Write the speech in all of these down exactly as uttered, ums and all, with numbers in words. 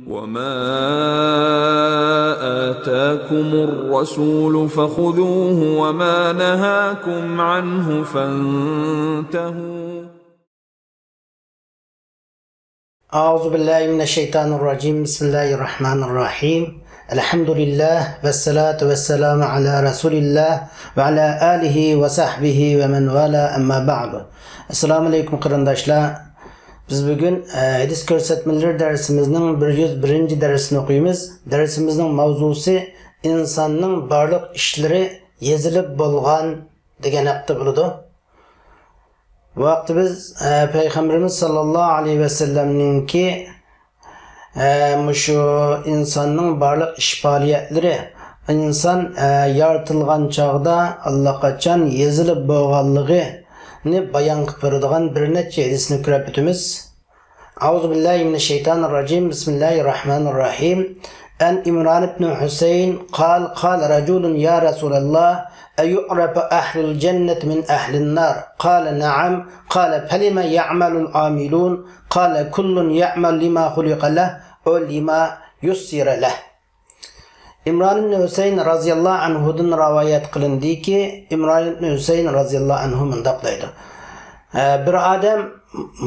وما آتاكم الرسول فخذوه وما نهاكم عنه فانتهوا. أعوذ بالله من الشيطان الرجيم. بسم الله الرحمن الرحيم. الحمد لله والصلاة والسلام على رسول الله وعلى آله وصحبه ومن والاه، أما بعد. السلام عليكم قېرىنداشلار. بىز بۈگۈن، ئە، ھەدىس كۆرسەتمىلىرى دەرسىمىزنىڭ بىر يۈز بىرىنچى دەرسىنى ئوقۇيمىز. دەرسىمىزنىڭ ماۋزۇسى ئىنساننىڭ بارلىق ئىشلىرى يېزىلىپ بولغان دېگەن ھەقتە بولىدۇ. بۇ ھەقتە بىز، ئە، پەيغەمبىرىمىز ساللاللاھۇ ئەلەيھى ۋەسەللەمنىڭكى، ئە، مۇشۇ ئىنساننىڭ بارلىق ئىش پائالىيەتلىرى، ئىنسان، ئە، يارىتىلغان چاغدا ئاللىقاچان يېزىلىپ بولغانلىقىنى بايان قىلىپ بېرىدىغان بىر نەچچە ھەدىسنى كۆرۈپ ئۆتىمىز. أعوذ بالله من الشيطان الرجيم. بسم الله الرحمن الرحيم. عن عمران بن حسين قال: قال رجل: يا رسول الله، أيعرف أهل الجنة من أهل النار؟ قال: نعم. قال: فلم يعمل العاملون؟ قال: كل يعمل لما خلق له أو لما يسر له. ئىمران ئىبنى ھۈسەيىن رازىياللاھۇ ئەنھۇدىن رىۋايەت قىلىندىكى، ئىمران ئىبنى ھۈسەيىن رازىياللاھۇ ئەنھۇ مۇنداق دەيدۇ. ئە، بىر ئادەم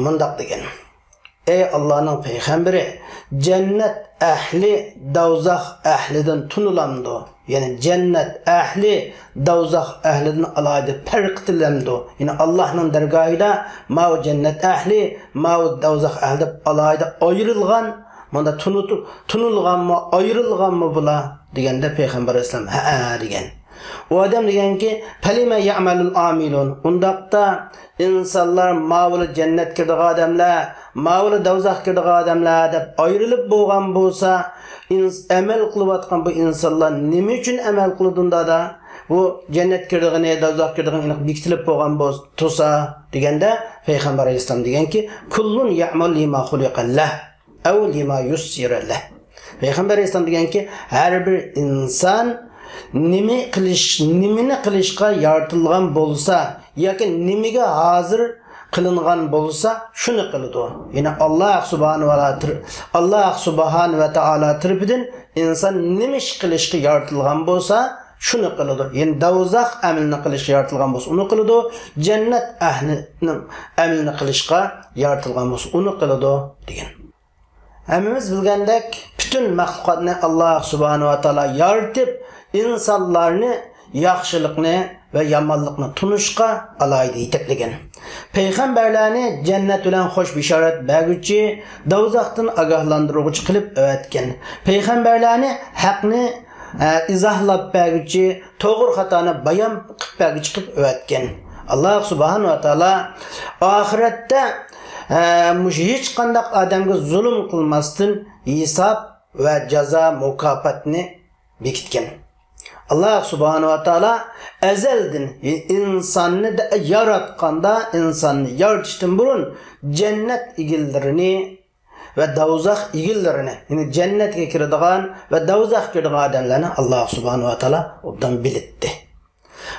مۇنداق دېگەن: ئەي ئاللانىڭ پەيغەمبىرى، جەننەت ئەھلى دوزاخ ئەھلىدىن تونۇلامدۇ؟ يەنى جەننەت ئەھلى دوزاخ ئەھلىدىن ئالاھىدە پەرق قىلىنامدۇ؟ يەنى ئاللانىڭ دەرگاھىدا ماۋۇ جەننەت ئەھلى، ماۋۇ دوزاخ ئەھلى دەپ ئالاھىدە ئايرىلغان، مۇندا تونۇتۇپ، تونۇلغانمۇ، ئايرىلغانمۇ بۇلار دېگەندە، پەيغەمبەر ئەلەيھىسسالام ھەئە دېگەن. ئۇ ئادەم دېگەنكى، فلم يعمل العاملون؟ ئۇنداقتا ئىنسانلار ماۋۇلا جەننەتكە كىرىدىغان ئادەملەر، ماۋۇلا دوزاخقا كىرىدىغان ئادەملەر دەپ ئايرىلىپ بولغان بولسا، ئىنس-، ئەمەل قىلىۋاتقان بۇ ئىنسانلار نېمە ئۈچۈن ئەمەل قىلىدۇ ئۇنداقتا؟ بۇ جەننەتكە كىرىدىغىنى، دوزاخقا كىرىدىغىنى ئېنىق بېكىتىلىپ بولغان بولسا، تۇرسا دېگەندە، پەيغەمبەر ئەلەيھىسسالام دېگەنكى، كل يعمل لما خلق له أو لما يسر له. پەيغەمبەر ئەلەيھىسسالام دېگەنكى، ھەر بىر ئىنسان نېمە قىلىش، نېمىنى قىلىشقا يارىتىلغان بولسا ياكى نېمىگە ھازىر قىلىنغان بولسا، شۇنى قىلىدۇ. يەنى ئاللا سۇبھانەھۇ ۋە تائالا تەر-، ئاللا سۇبھانەھۇ ۋە تائالا تەرىپىدىن ئىنسان نېمە ئىش قىلىشقا يارىتىلغان بولسا، شۇنى قىلىدۇ. يەنى دوزاخ ئەمىلىنى قىلىشقا يارىتىلغان بولسا، ئۇنى قىلىدۇ. جەننەت ئەھلىنىڭ ئەمىلىنى قىلىشقا يارىتىلغان بولسا، ئۇنى قىلىدۇ، دېگەن. ھەممىمىز بىلگەندەك، پۈتۈن مەخلۇقاتنى ئاللا سۇبھانەھۇ ۋە تائالا يارىتىپ، ئىنسانلارنى ياخشىلىقنى ۋە يامانلىقنى تونۇشقا ئالاھىدە يېتەكلىگەن. پەيغەمبەرلەرنى جەننەت بىلەن خوش بېشارەت بەرگۈچى، دوزاختىن ئاگاھلاندۇرغۇچى قىلىپ ئەۋەتكەن. پەيغەمبەرلەرنى ھەقنى، ئە، ئىزاھلاپ بەرگۈچى، توغرا خاتانى بايان قىلىپ بەرگۈچى قىلىپ ئەۋەتكەن. ئاللا سۇبھانەھۇ ۋە تائالا ئاخىرەتتە، ئە، مۇشۇ ھېچقانداق ئادەمگە زۇلۇم قىلماستىن ھېساب ۋە جازا مۇكاپاتنى بېكىتكەن. ئاللا سۇبھانەھۇ ۋە تائالا ئەزەلدىن ئىنساننى دە-، ياراتقاندا، ئىنساننى يارىتىشتىن بۇرۇن جەننەت ئىگىلىرىنى ۋە دوزاخ ئىگىلىرىنى، يەنى جەننەتكە كىرىدىغان ۋە دوزاخقا كىرىدىغان ئادەملەرنى ئاللا سۇبھانەھۇ ۋە تائالا ئوبدان بىلەتتى.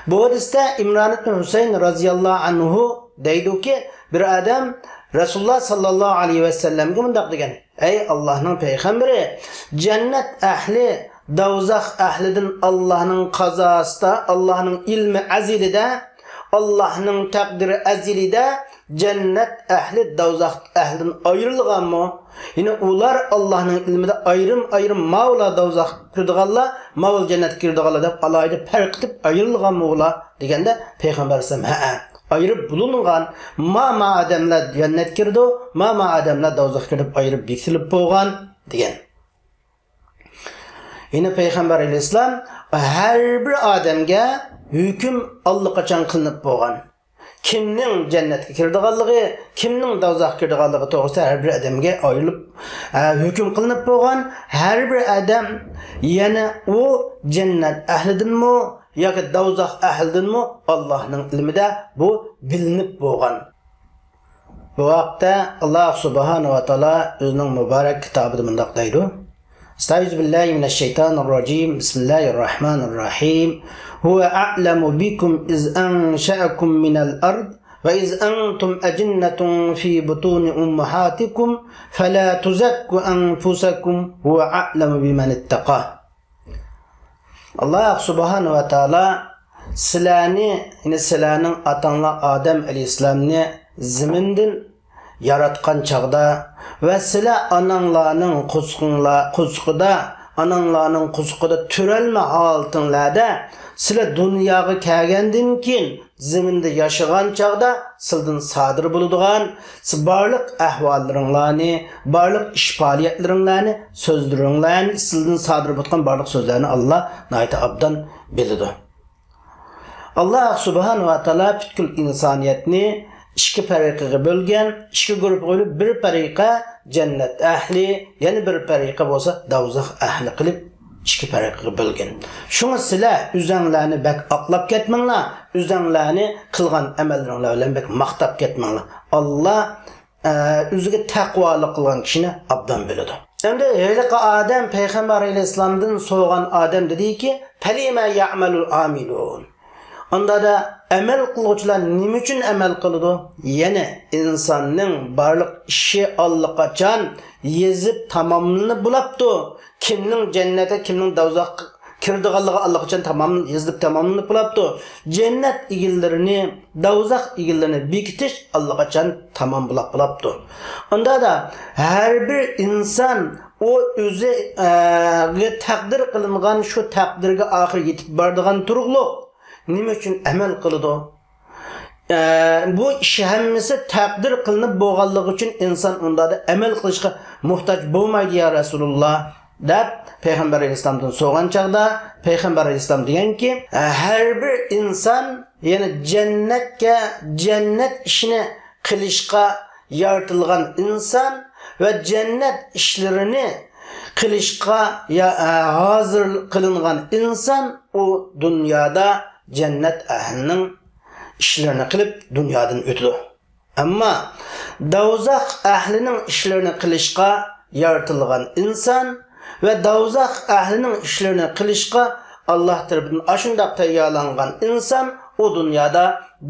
بۇ ھەدىستە ئىمران ئىبن ھۈسەيىن رازىياللاھۇ ئەنھۇ دەيدۇكى، بىر ئادەم رەسۇلۇللا ساللاللاھۇ ئەلەيھى ۋەسەللەمگە مۇنداق دېگەن: ئەي ئاللانىڭ پەيغەمبىرى، جەننەت ئەھلى دوزاخ ئەھلىدىن ئاللانىڭ قازاسىدا، ئاللانىڭ ئىلمى ئەزىلىدە، ئاللانىڭ تەقدىرى ئەزىلىدە جەننەت ئەھلى دوزاخ ئەھلىدىن ئايرىلغانمۇ؟ يەنى ئۇلار ئاللانىڭ ئىلمىدە ئايرىم-ئايرىم، ماۋۇلار دوزاخقا كىرىدىغانلار، ماۋۇلار جەننەتكە كىرىدىغانلار دەپ ئالاھىدە پەرق ئېتىپ ئايرىلغانمۇ ئۇلار دېگەندە، پەيغەمبەر ئەلەيھىسسالام، ھەئە، ئايرىپ بولۇنغان، ما، ما ئادەملەر جەننەتكە كىرىدۇ، ما، ما ئادەملەر دوزاخقا كىرىدۇ دەپ ئايرىپ بېكىتىلىپ بولغان دېگەن. يەنى پەيغەمبەر ئەلەيھىسسالام ھەر بىر ئادەمگە ھۆكۈم ئاللىقاچان قىلىنىپ بولغان. كىمنىڭ جەننەتكە كىرىدىغانلىقى، كىمنىڭ دوزاخقا كىرىدىغانلىقى توغرىسىدا ھەر بىر ئادەمگە ئايرىلىپ، ئە، ھۆكۈم قىلىنىپ بولغان. ھەر بىر ئادەم يەنە ئۇ جەننەت ئەھلىدىنمۇ ياكى دوزاخ ئەھلىدىنمۇ، ئاللانىڭ ئىلمىدە بۇ بىلىنىپ بولغان. بۇ ھەقتە ئاللا سۇبھانەھۇ ۋە تائالا ئۆزىنىڭ مۇبارەك كىتابىدا مۇنداق دەيدۇ: أستعيذ بالله من الشيطان الرجيم. بسم الله الرحمن الرحيم. هو أعلم بكم إذ أنشأكم من الأرض وإذ أنتم أجنة في بطون أمهاتكم فلا تزكوا أنفسكم هو أعلم بمن اتقى. ئاللاھ سۇبھانەھۇ ۋە تائالا سىلەرنى، يەنى سىلەرنىڭ ئاتاڭلار ئادەم ئەلەيھىسسالامنى زېمىندىن ياراتقان چاغدا ۋە سىلەر ئاناڭلارنىڭ قورسىقىڭلار-، قورسىقىدا، ئاناڭلارنىڭ قورسىقىدا تۈرەلمە ھالىتىڭلاردا، سىلەر دۇنياغا كەلگەندىن كېيىن زېمىندا ياشىغان چاغدا سىلىدىن سادىر بولىدىغان سىز بارلىق ئەھۋاللىرىڭلارنى، بارلىق ئىش پائالىيەتلىرىڭلارنى، سۆزلىرىڭلارنى، سىلىدىن سادىر بولىدىغان بارلىق سۆزلەرنى ئاللاھ ناھايىتى ئابدان بىلىدۇ. ئاللاھ سۇبھانەھۇ ۋە تائالا پۈتكۈل ئىنسانىيەتنى ئىككى پەرىقىگە بۆلگەن، ئىككى گۇرۇپپىغا بۆلۈپ، بىر پەرىقە جەننەت ئەھلى، يەنە بىر پەرىقە بولسا دوزاخ ئەھلى قىلىپ ئىككى پەرىقىگە بۆلگەن. شۇڭا سىلەر ئۆزەڭلارنى بەك ئاقلاپ كەتمەڭلار، ئۆزەڭلارنى قىلغان ئەمەللىرىڭلار بىلەن بەك ماختاپ كەتمەڭلار. ئاللاھ ئە، ئۆزىگە تەقۋالىق قىلغان كىشىنى ئابدان بىلىدۇ. ئەمدى ھېلىقى ئادەم پەيغەمبەر ئەلەيھىسسالامدىن سورىغان ئادەم دېدىكى، فلم يعمل العاملون. ئاندا دە ئەمەل قىلغۇچىلار نېمە ئۈچۈن ئەمەل قىلىدۇ؟ يەنى ئىنساننىڭ بارلىق ئىشى ئاللىقاچان يېزىپ تاماملىنىپ بولاپتۇ. كىمنىڭ جەننەتكە، كىمنىڭ دوزاخقا كىرىدىغانلىقى ئاللىقاچان تامام يېزىلىپ تاماملىنىپ بولاپتۇ. جەننەت ئىگىلىرىنى، دوزاخ ئىگىلىرىنى بېكىتىش ئاللىقاچان تامام بولاپ بولاپتۇ. ئۇندا دا ھەر بىر ئىنسان ئۇ ئۆزى، ئە، گە تەقدىر قىلىنغان شۇ تەقدىرگە ئاخىر يېتىپ بارىدىغان تۇرۇقلۇق نېمە ئۈچۈن ئەمەل قىلىدۇ؟ ئە، بۇ ئىش ھەممىسى تەقدىر قىلىنىپ بولغانلىقى ئۈچۈن ئىنسان ئۇندا دا ئەمەل قىلىشقا موھتاج بولمايدۇ يا رەسۇلۇللا، دەپ پەيغەمبەر ئەلەيھىسسالامدىن سورىغان چاغدا، پەيغەمبەر ئەلەيھىسسالام دېگەنكى، ھەر بىر ئىنسان، يەنى جەننەتكە، جەننەت ئىشىنى قىلىشقا يارىتىلغان ئىنسان ۋە جەننەت ئىشلىرىنى قىلىشقا يا-، ھازىر قىلىنغان ئىنسان ئۇ دۇنيادا جەننەت ئەھلىنىڭ ئىشلىرىنى قىلىپ دۇنيادىن ئۆتىدۇ. ئەمما دوزاخ ئەھلىنىڭ ئىشلىرىنى قىلىشقا يارىتىلغان ئىنسان ۋە دوزاخ ئەھلىنىڭ ئىشلىرىنى قىلىشقا ئاللاھ تەرىپىدىن ئاشۇنداق تەييارلانغان ئىنسان ئۇ دۇنيادا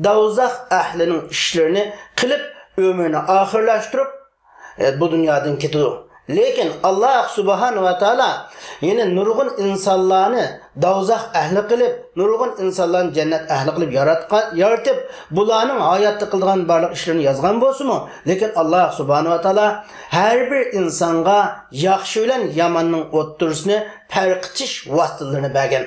دوزاخ ئەھلىنىڭ ئىشلىرىنى قىلىپ ئۆمرىنى ئاخىرلاشتۇرۇپ، ئە، بۇ دۇنيادىن كېتىدۇ. لېكىن ئاللاھ سۇبھانەھۇ ۋە تائالا يەنە نۇرغۇن ئىنسانلارنى دوزاخ ئەھلى قىلىپ، نۇرغۇن ئىنسانلارنى جەننەت ئەھلى قىلىپ ياراتقان، يارىتىپ، بۇلارنىڭ ھاياتتا قىلىدىغان بارلىق ئىشلىرىنى يازغان بولسىمۇ، لېكىن ئاللاھ سۇبھانەھۇ ۋە تائالا ھەر بىر ئىنسانغا ياخشى بىلەن ياماننىڭ ئوتتۇرىسىنى پەرق ئېتىش ۋاسىتىلىرىنى بەرگەن.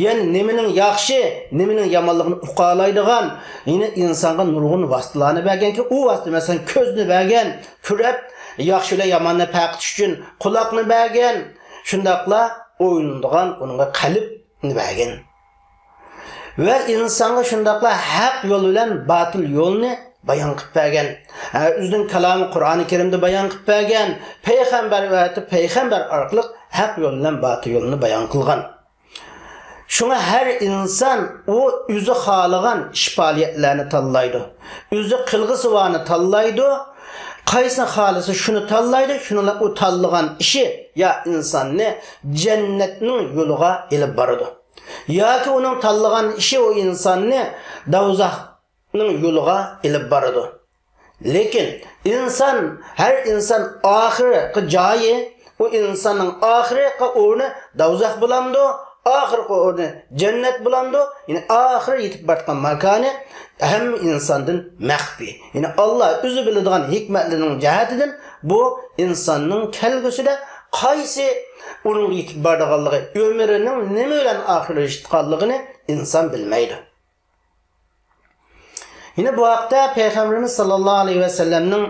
يەنى نېمىنىڭ ياخشى، نېمىنىڭ يامانلىقىنى ئۇقالايدىغان، يەنى ئىنسانغا نۇرغۇن ۋاسىتىلەرنى بەرگەنكى، ئۇ ۋاسىتە، مەسىلەن، كۆزنى بەرگەن، كۆرۈپ، ياخشى بىلەن ياماننى پەرق ئېتىش ئۈچۈن قۇلاقنى بەرگەن، شۇنداقلا ئويلىنىدىغان ئۇنىڭغا قەلبنى بەرگەن. ۋە ئىنسانغا شۇنداقلا ھەق يول بىلەن باتىل يولنى بايان قىلىپ بەرگەن. ھە، ئۆزىنىڭ كالامى قۇرئانى كەرىمدە بايان قىلىپ بەرگەن. پەيغەمبەر ۋە پەيغەمبەر ئارقىلىق ھەق يول بىلەن باتىل يولنى بايان قىلغان. شۇڭا ھەر ئىنسان ئۇ ئۆزى خالىغان ئىش پائالىيەتلەرنى تاللايدۇ. ئۆزى قىلغۇسى بارنى تاللايدۇ. قايسىنى خالىسا شۇنى تاللايدۇ. شۇنىڭ بىلەن ئۇ تاللىغان ئىشى يا ئىنساننى جەننەتنىڭ يولىغا ئېلىپ بارىدۇ. ياكى ئۇنىڭ تاللىغان ئىشى ئۇ ئىنساننى دوزاخنىڭ يولىغا ئېلىپ بارىدۇ. لېكىن ئىنسان، ھەر ئىنسان ئاخىرقى جايى، ئۇ ئىنساننىڭ ئاخىرقى ئورنى دوزاخ بولامدۇ، ئاخىرقى ئورنى جەننەت بولامدۇ، يەنى ئاخىرى يېتىپ بارىدىغان ماكانى ھەممە ئىنساندىن مەخپىي. يەنى ئاللاھ ئۆزى بىلىدىغان ھېكمەتلىرىنىڭ جەھەتىدىن بۇ ئىنساننىڭ كەلگۈسىدە قايسى ئورۇنغا يېتىپ بارىدىغانلىقى، ئۆمرىنىڭ نېمە بىلەن ئاخىرلىشىدىغانلىقىنى ئىنسان بىلمەيدۇ. يەنە بۇ ھەقتە پەيغەمبىرىمىز ساللاللاھۇ ئەلەيھى ۋەسەللەمنىڭ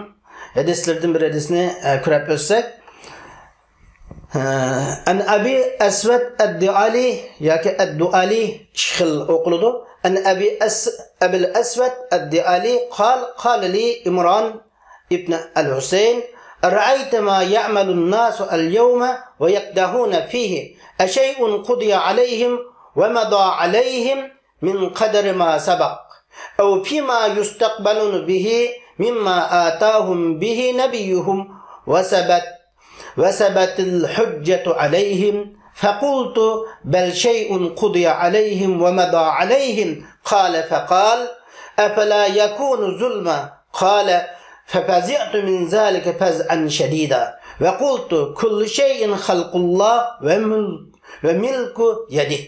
ھەدىسلىرىدىن بىر ھەدىسنى، ئە، كۆرۈپ ئۆتسەك. ئە، ئەن ئەبى ئەسۋەد ئەددۇئالى ياكى ئەددۇئالى ئىككى خىل ئوقۇلىدۇ. ئەن ئەبى ئەس-، ئەبىل ئەسۋەد ئەددۇئالى قال، قال لي عمران ابن الحسين، أرأيت ما يعمل الناس اليوم ويقدحون فيه، أشيء قضي عليهم ومضى عليهم من قدر ما سبق، أو فيما يستقبلون به مما آتاهم به نبيهم وثبت، وثبت الحجة عليهم، فقلت، بل شيء قضي عليهم ومضى عليهم، قال، فقال، أفلا يكون ظلما؟ قال: ففزعت من ذلك فزعا شديدا، وقلت: كل شيء خلق الله ومل-، وملك يده،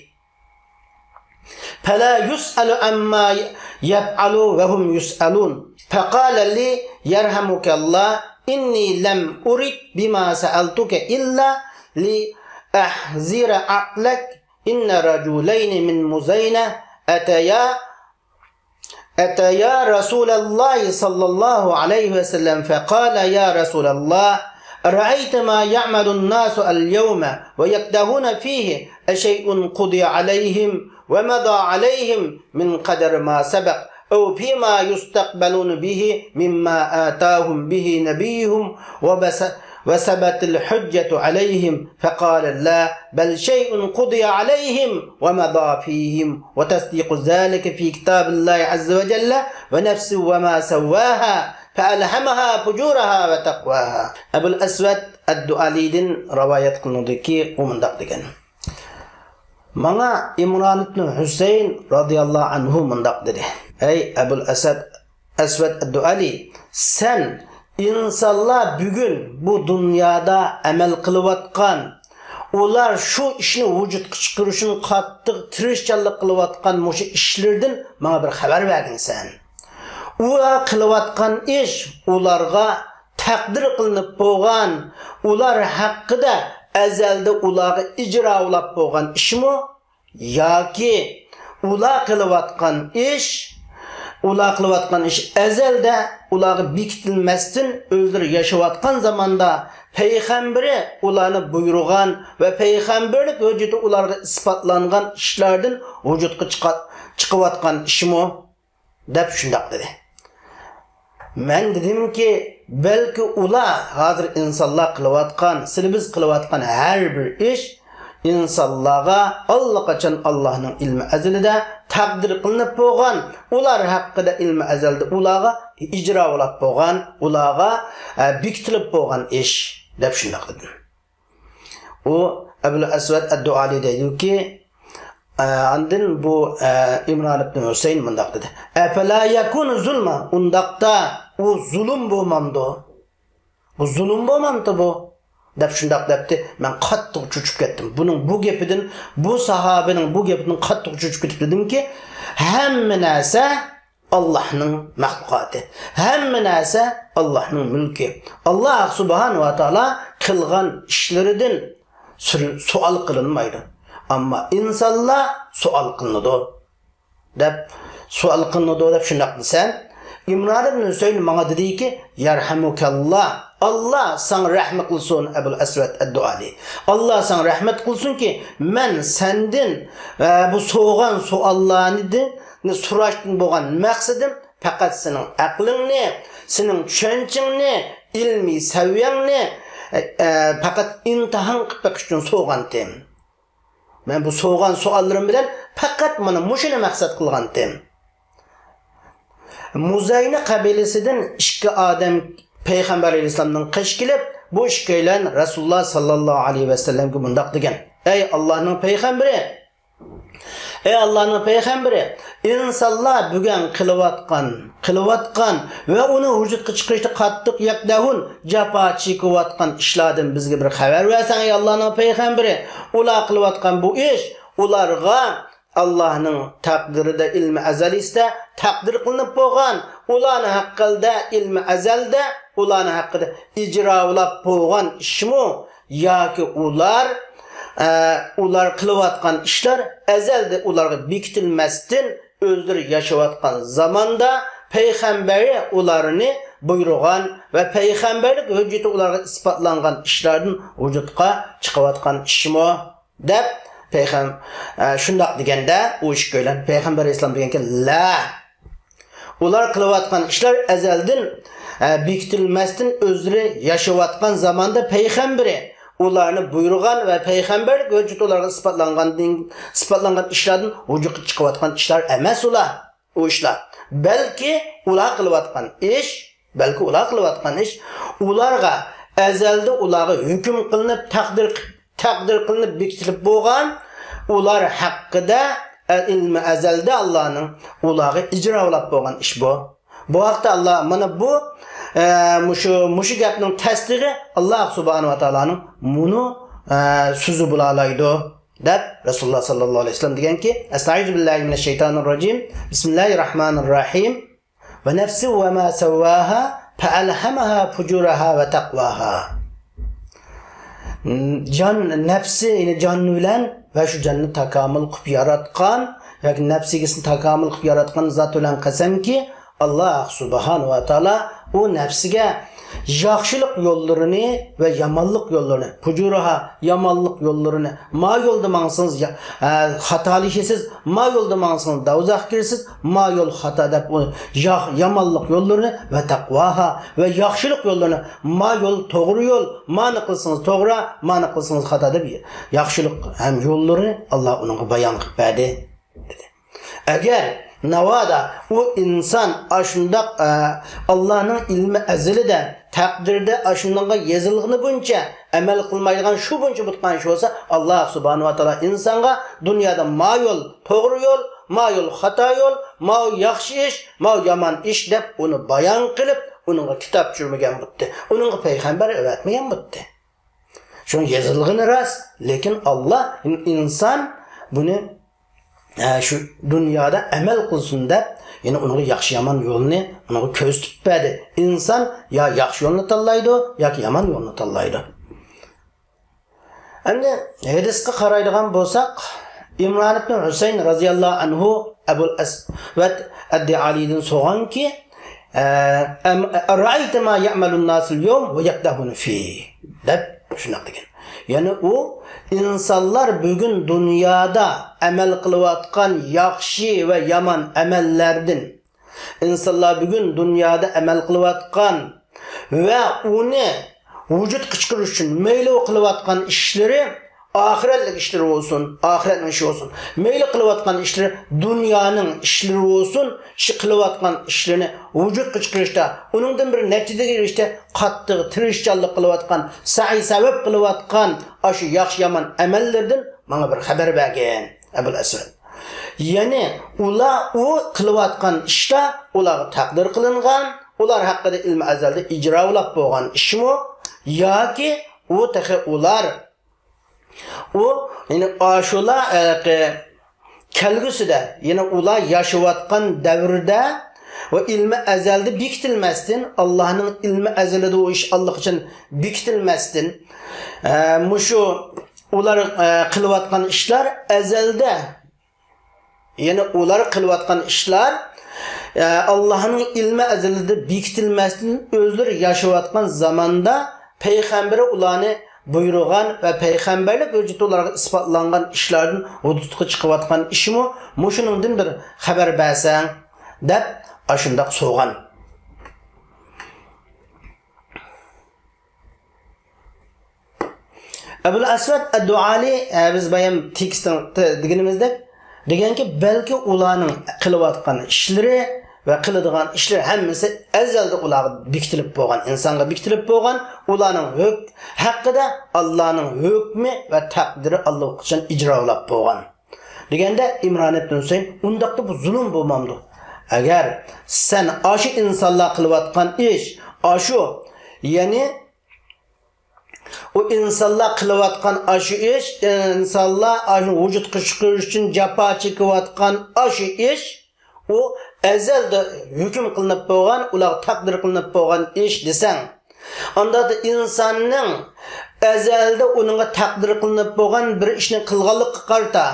فلا يسأل عما يفعل وهم يسألون. فقال لي: يرحمك الله، إني لم أرد بما سألتك إلا لأحذر عقلك. إن رجلين من مزينة أتيا، أتيا رسول الله صلى الله عليه وسلم فقال: يا رسول الله، أرأيت ما يعمل الناس اليوم ويقدحون فيه، أشيء قضي عليهم ومضى عليهم من قدر ما سبق، أو فيما يستقبلون به مما آتاهم به نبيهم وبس-، وثبت الحجة عليهم؟ فقال: لا، بل شيء قضي عليهم ومضى فيهم، وتصديق ذلك في كتاب الله عز وجل، ونفس وما سواها، فألهمها فجورها وتقواها. ئەبۇل ئەسۋەد ئەددۇئالىدىن رىۋايەت قىلىنىدۇكى، ئۇ مۇنداق دېگەن. ماڭا ئىمران ئىبنى ھۈسەيىن رازىياللاھۇ ئەنھۇ مۇنداق دېدى: ئەي ئەبۇل ئەسەد، ئەسۋەد ئەددۇئالى، سەن ئىنسانلار بۈگۈن بۇ دۇنيادا ئەمەل قىلىۋاتقان، ئۇلار شۇ ئىشنى ۋۇجۇدقا چىقىرىشىنى قاتتىق تىرىشچانلىق قىلىۋاتقان مۇشۇ ئىشلىرىدىن ماڭا بىر خەۋەر بەرگىنسەن. ئۇلار قىلىۋاتقان ئىش ئۇلارغا تەقدىر قىلىنىپ بولغان، ئۇلار ھەققىدە ئەزەلدە ئۇلارغا ئىجرا بولاپ بولغان ئىشمۇ؟ ياكى ئۇلار قىلىۋاتقان ئىش، ئۇلار قىلىۋاتقان ئىش ئەزەلدە ئۇلارغا بېكىتىلمەستىن، ئۆزلىرى ياشاۋاتقان زاماندا پەيغەمبىرى ئۇلارنى بۇيرۇغان ۋە پەيغەمبەرلىك ھۆججىتى ئۇلارغا ئىسپاتلانغان ئىشلاردىن ۋۇجۇدقا چىقا-، چىقىۋاتقان ئىشمۇ؟ دەپ شۇنداق دېدى. مەن دېدىمكى، بەلكى ئۇلار ھازىر ئىنسانلار قىلىۋاتقان، سىلى بىز قىلىۋاتقان ھەر بىر ئىش ئىنسانلارغا ئاللىقاچان ئاللانىڭ ئىلمى ئەزىلىدە تەقدىر قىلىنىپ بولغان، ئۇلار ھەققىدە ئىلمى ئەزەلدە ئۇلارغا ئىجرا بولاپ بولغان، ئۇلارغا، ئە، بېكىتىلىپ بولغان ئىش، دەپ شۇنداق دېدىم. ئۇ ئەبۇل ئەسۋەد ئەددۇئالى دەيدۇكى، ئە، ئاندىن بۇ، ئە، ئىمران ئىبنى ھۈسەيىن مۇنداق دېدى: ئەپەلا يەكۇنۇ زۇلما؟ ئۇنداقتا ئۇ زۇلۇم بولمامدۇ؟ بۇ زۇلۇم بولمامتۇ بۇ؟ دەپ شۇنداق دەپتى. مەن قاتتىق چۆچۈپ كەتتىم. بۇنىڭ بۇ گېپىدىن، بۇ ساھابىنىڭ بۇ گېپىدىن قاتتىق چۆچۈپ كېتىپ دېدىمكى، ھەممە نەرسە ئاللاھنىڭ مەخلۇقاتى. ھەممە نەرسە ئاللاھنىڭ مۈلكى. ئاللاھ سۇبھانەھۇ ۋە تائالا قىلغان ئىشلىرىدىن سۈر-، سوئال قىلىنمايدۇ. ئەمما ئىنسانلار سوئال قىلىنىدۇ، دەپ، سوئال قىلىنىدۇ، دەپ شۇنداق دېسەم، ئىمران ئىبن ھۈسەيىن ماڭا دېدىكى، يەرھەمۇكەللاھ، ئاللاھ ساڭا رەھمەت قىلسۇن، ئەبۇل ئەسۋەد ئەددۇئالى. ئاللاھ ساڭا رەھمەت قىلسۇنكى، مەن سەندىن، ئە، بۇ سورىغان سوئاللارنى سوراشتىن بولغان مەقسىتىم پەقەت سېنىڭ ئەقلىڭنى، سېنىڭ چۈشەنچىڭنى، ئىلمىي سەۋىيەڭنى، ئە، ئە، پەقەت ئىمتىھان قىلىپ بېقىش ئۈچۈن سورىغانتىم. مەن بۇ سورىغان سوئاللىرىم بىلەن پەقەت مانا مۇشۇنى مەقسەت قىلغانتىم. مۇزەينە قەبىلىسىدىن ئىككى ئادەم پەيغەمبەر ئەلەيھىسسالامنىڭ قېشىغا كېلىپ، بۇ ئىككىيلەن رەسۇلۇللاھ ساللاللاھۇ ئەلەيھى ۋەسەللەمگە مۇنداق دېگەن: ئەي ئاللاھنىڭ پەيغەمبىرى، ئەي ئاللاھنىڭ پەيغەمبىرى، ئىنسانلار بۈگۈن قىلىۋاتقان، قىلىۋاتقان ۋە ئۇنى ۋۇجۇدقا چىقىرىشتا قاتتىق يەكدەھۇن، جاپا چېكىۋاتقان ئىشلاردىن بىزگە بىر خەۋەر بەرسەڭ، ئەي ئاللاھنىڭ پەيغەمبىرى. ئۇلار قىلىۋاتقان بۇ ئىش ئۇلارغا ئاللاھنىڭ تەقدىرىدە، ئىلمى ئەزەلىسىدە تەقدىر قىلىنىپ بولغان، ئۇلارنىڭ ھەققىدە ئىلمى ئەزەلدە ئۇلارنىڭ ھەققىدە ئىجرا بولاپ بولغان ئىشمۇ؟ ياكى ئۇلار، ئە، ئۇلار قىلىۋاتقان ئىشلار ئەزەلدە ئۇلارغا بېكىتىلمەستىن، ئۆزلىرى ياشاۋاتقان زاماندا پەيغەمبەر ئۇلارنى بۇيرۇغان ۋە پەيغەمبەرلىك ھۆججىتى ئۇلارغا ئىسپاتلانغان ئىشلاردىن ۋۇجۇدقا چىقىۋاتقان ئىشمۇ؟ دەپ پەيغەم-، ئە، شۇنداق دېگەندە، ئۇ ئىككىيلەن پەيغەمبەر ئەلەيھىسسالام دېگەنكى، لا، ئۇلار قىلىۋاتقان ئىشلار ئەزەلدىن، ئە، بېكىتىلمەستىن، ئۆزلىرى ياشاۋاتقان زاماندا پەيغەمبىرى ئۇلارنى بۇيرۇغان ۋە پەيغەمبەرلىك ھۆججىتى ئۇلارغا ئىسپاتلانغاندىن، ئىسپاتلانغان ئىشلاردىن ۋۇجۇدقا چىقىۋاتقان ئىشلار ئەمەس ئۇلار، ئۇ ئىشلار. بەلكى ئۇلار قىلىۋاتقان ئىش، بەلكى ئۇلار قىلىۋاتقان ئىش ئۇلارغا ئەزەلدە ئۇلارغا ھۆكۈم قىلىنىپ، تەقدىر، تەقدىر قىلىنىپ بېكىتىلىپ بولغان، ئۇلار ھەققىدە ئە-، ئىلمى ئەزەلدە ئاللانىڭ ئۇلارغا ئىجرالاپ بولغان ئىش بۇ. بۇ ھەقتە ئاللا مانا بۇ، ئە، مۇشۇ، مۇشۇ گەپنىڭ تەستىقى ئاللا سۇبھانەھۇ ۋە تائالانىڭ مۇنۇ، ئە، سۆزى بولالايدۇ، دەپ رەسۇلۇللا ساللاللاھۇ ئەلەيھى ۋەسەللەم دېگەنكى، ئەستەئىزۇ بىللاھى مىنەششەيتانىر راجىم. بىسمىللاھىر راھمانىر راھىم. ۋە نەفسى ۋە ما سەۋۋاھا فەئەلھەمەھا فۇجۇرەھا ۋە تەقۋاھا. جان، نەپسى، يەنى جان بىلەن ۋە شۇ جاننى تاكامۇل قىلىپ ياراتقان ياكى نەپسى ئىگىسىنى تاكامۇل قىلىپ ياراتقان زات بىلەن قەسەمكى، ئاللا سۇبھانەھۇ ۋە تائالا ئۇ نەپسىگە ياخشىلىق يوللىرىنى ۋە يامانلىق يوللىرىنى، فۇجۇرەھا، يامانلىق يوللىرىنى، ما يولدا ماڭسىڭىز يا-، ئە، خاتالىشىسىز، ما يولدا ماڭسىڭىز دوزاخقا كىرىسىز، ما يول خاتا دەپ ئۇ يا-، يامانلىق يوللىرىنى ۋە تەقۋاھا ۋە ياخشىلىق يوللىرىنى، ما يول توغرا يول، مانى قىلسىڭىز توغرا، مانى قىلسىڭىز خاتا دەپ ياخشىلىق ھەم يوللىرىنى ئاللا ئۇنىڭغا بايان قىلىپ بەردى، دېدى. ئەگەر ناۋادا ئۇ ئىنسان ئاشۇنداق، ئە، ئاللانىڭ ئىلمى ئەزىلىدە، تەقدىردە ئاشۇنداققا يېزىلغىنى بويىچە ئەمەل قىلمايدىغان، شۇ بويىچە بولىدىغان ئىش بولسا، ئاللا سۇبھانەھۇ ۋە تائالا ئىنسانغا دۇنيادا ما يول توغرا يول، ما يول خاتا يول، ما ياخشى ئىش، ما يامان ئىش دەپ ئۇنى بايان قىلىپ، ئۇنىڭغا كىتاب چۈشۈرمىگەن بولاتتى، ئۇنىڭغا پەيغەمبەر ئەۋەتمىگەن بولاتتى. شۇڭا يېزىلغىنى راست، لېكىن ئاللا ئىن-، ئىنسان بۇنى، ئە، شۇ دۇنيادا ئەمەل قىلسۇن دەپ، يەنى ئۇنىڭغا ياخشى يامان يولنى ئۇنىڭغا كۆرسىتىپ بەردى. ئىنسان يا ياخشى يولنى تاللايدۇ، ياكى يامان يولنى تاللايدۇ. ئەمدى ھەدىسقا قارايدىغان بولساق، ئىمران ئىبن ھۈسەيىن رازىياللاھۇ ئەنھۇ ئەبۇل ئەسۋەد ئەددىئالىدىن سورىغانكى، ئە، ئەم-، «ئەرائەيتە ما يەئمەلۇن ناسۇل يەۋم ۋە يەقدەھۇنە فىھ» دەپ شۇنداق دېگەن. يەنى ئۇ ئىنسانلار بۈگۈن دۇنيادا ئەمەل قىلىۋاتقان ياخشى ۋە يامان ئەمەللەردىن، ئىنسانلار بۈگۈن دۇنيادا ئەمەل قىلىۋاتقان ۋە ئۇنى ۋۇجۇدقا چىقىرىش ئۈچۈن مەيلى ئۇ قىلىۋاتقان ئىشلىرى ئاخىرەتلىك ئىشلىرى بولسۇن، ئاخىرەتنىڭ ئىشى بولسۇن، مەيلى قىلىۋاتقان ئىشلىرى دۇنيانىڭ ئىشلىرى بولسۇن، شۇ قىلىۋاتقان ئىشلىرىنى ۋۇجۇدقا چىقىرىشتا، ئۇنىڭدىن بىر نەتىجىگە ئېرىشىشتە قاتتىق تىرىشچانلىق قىلىۋاتقان، سەئي سەۋەب قىلىۋاتقان ئاشۇ ياخشى يامان ئەمەللىرىدىن ماڭا بىر خەۋەر بەرگىن، ئەبۇل ئەسۋەد. يەنى ئۇلار ئۇ قىلىۋاتقان ئىشتا ئۇلارغا تەقدىر قىلىنغان، ئۇلار ھەققىدە ئىلمى ئەزەلدە ئىجرالاپ بولغان ئىشمۇ ياكى ئۇ تېخى ئۇلار، ئۇ، يەنى ئاشۇلار، ئە، قى-، كەلگۈسىدە، يەنى ئۇلار ياشاۋاتقان دەۋردە ۋە ئىلمى ئەزەلدە بېكىتىلمەستىن، ئاللانىڭ ئىلمى ئەزەلىدە ئۇ ئىش ئاللىقاچان بېكىتىلمەستىن، ئە، مۇشۇ ئۇلار، ئە، قىلىۋاتقان ئىشلار ئەزەلدە، يەنى ئۇلار قىلىۋاتقان ئىشلار، ئە، ئاللانىڭ ئىلمى ئەزەلدە بېكىتىلمەستىن، ئۆزلىرى ياشاۋاتقان زاماندا پەيغەمبىرى ئۇلارنى بۇيرۇغان ۋە پەيغەمبەرلىك ھۆججىتى ئۇلارغا ئىسپاتلانغان ئىشلاردىن ۋۇجۇدقا چىقىۋاتقان ئىشمۇ مۇشۇنىڭدىن بىر خەۋەر بەرسەڭ، دەپ ئاشۇنداق سورىغان. ئەبۇل ئەسۋەد ئەددۇئالى، ئە، بىز بايام تېكىستنى دېگىنىمىزدەك، دېگەنكى، بەلكى ئۇلارنىڭ قىلىۋاتقان ئىشلىرى ۋە قىلىدىغان ئىشلىرى ھەممىسى ئەزەلدە ئۇلارغا بېكىتىلىپ بولغان، ئىنسانغا بېكىتىلىپ بولغان، ئۇلارنىڭ ھۆك-، ھەققىدە ئاللانىڭ ھۆكمى ۋە تەقدىرى ئاللىقاچان ئىجرالاپ بولغان. دېگەندە ئىمران ئىبن ھۈسەيىن، ئۇنداقتا بۇ زۇلۇم بولمامدۇ؟ ئەگەر سەن ئاشۇ ئىنسانلار قىلىۋاتقان ئىش، ئاشۇ، يەنى ئۇ ئىنسانلار قىلىۋاتقان ئاشۇ ئىش، ئىنسانلار ئاشۇ ۋۇجۇدقا چىقىرىش ئۈچۈن جاپا چېكىۋاتقان ئاشۇ ئىش، ئۇ ئەزەلدە ھۆكۈم قىلىنىپ بولغان، ئۇلارغا تەقدىر قىلىنىپ بولغان ئىش دېسەڭ، ئانداقتا ئىنساننىڭ ئەزەلدە ئۇنىڭغا تەقدىر قىلىنىپ بولغان بىر ئىشنى قىلغانلىقىغا قارىتا،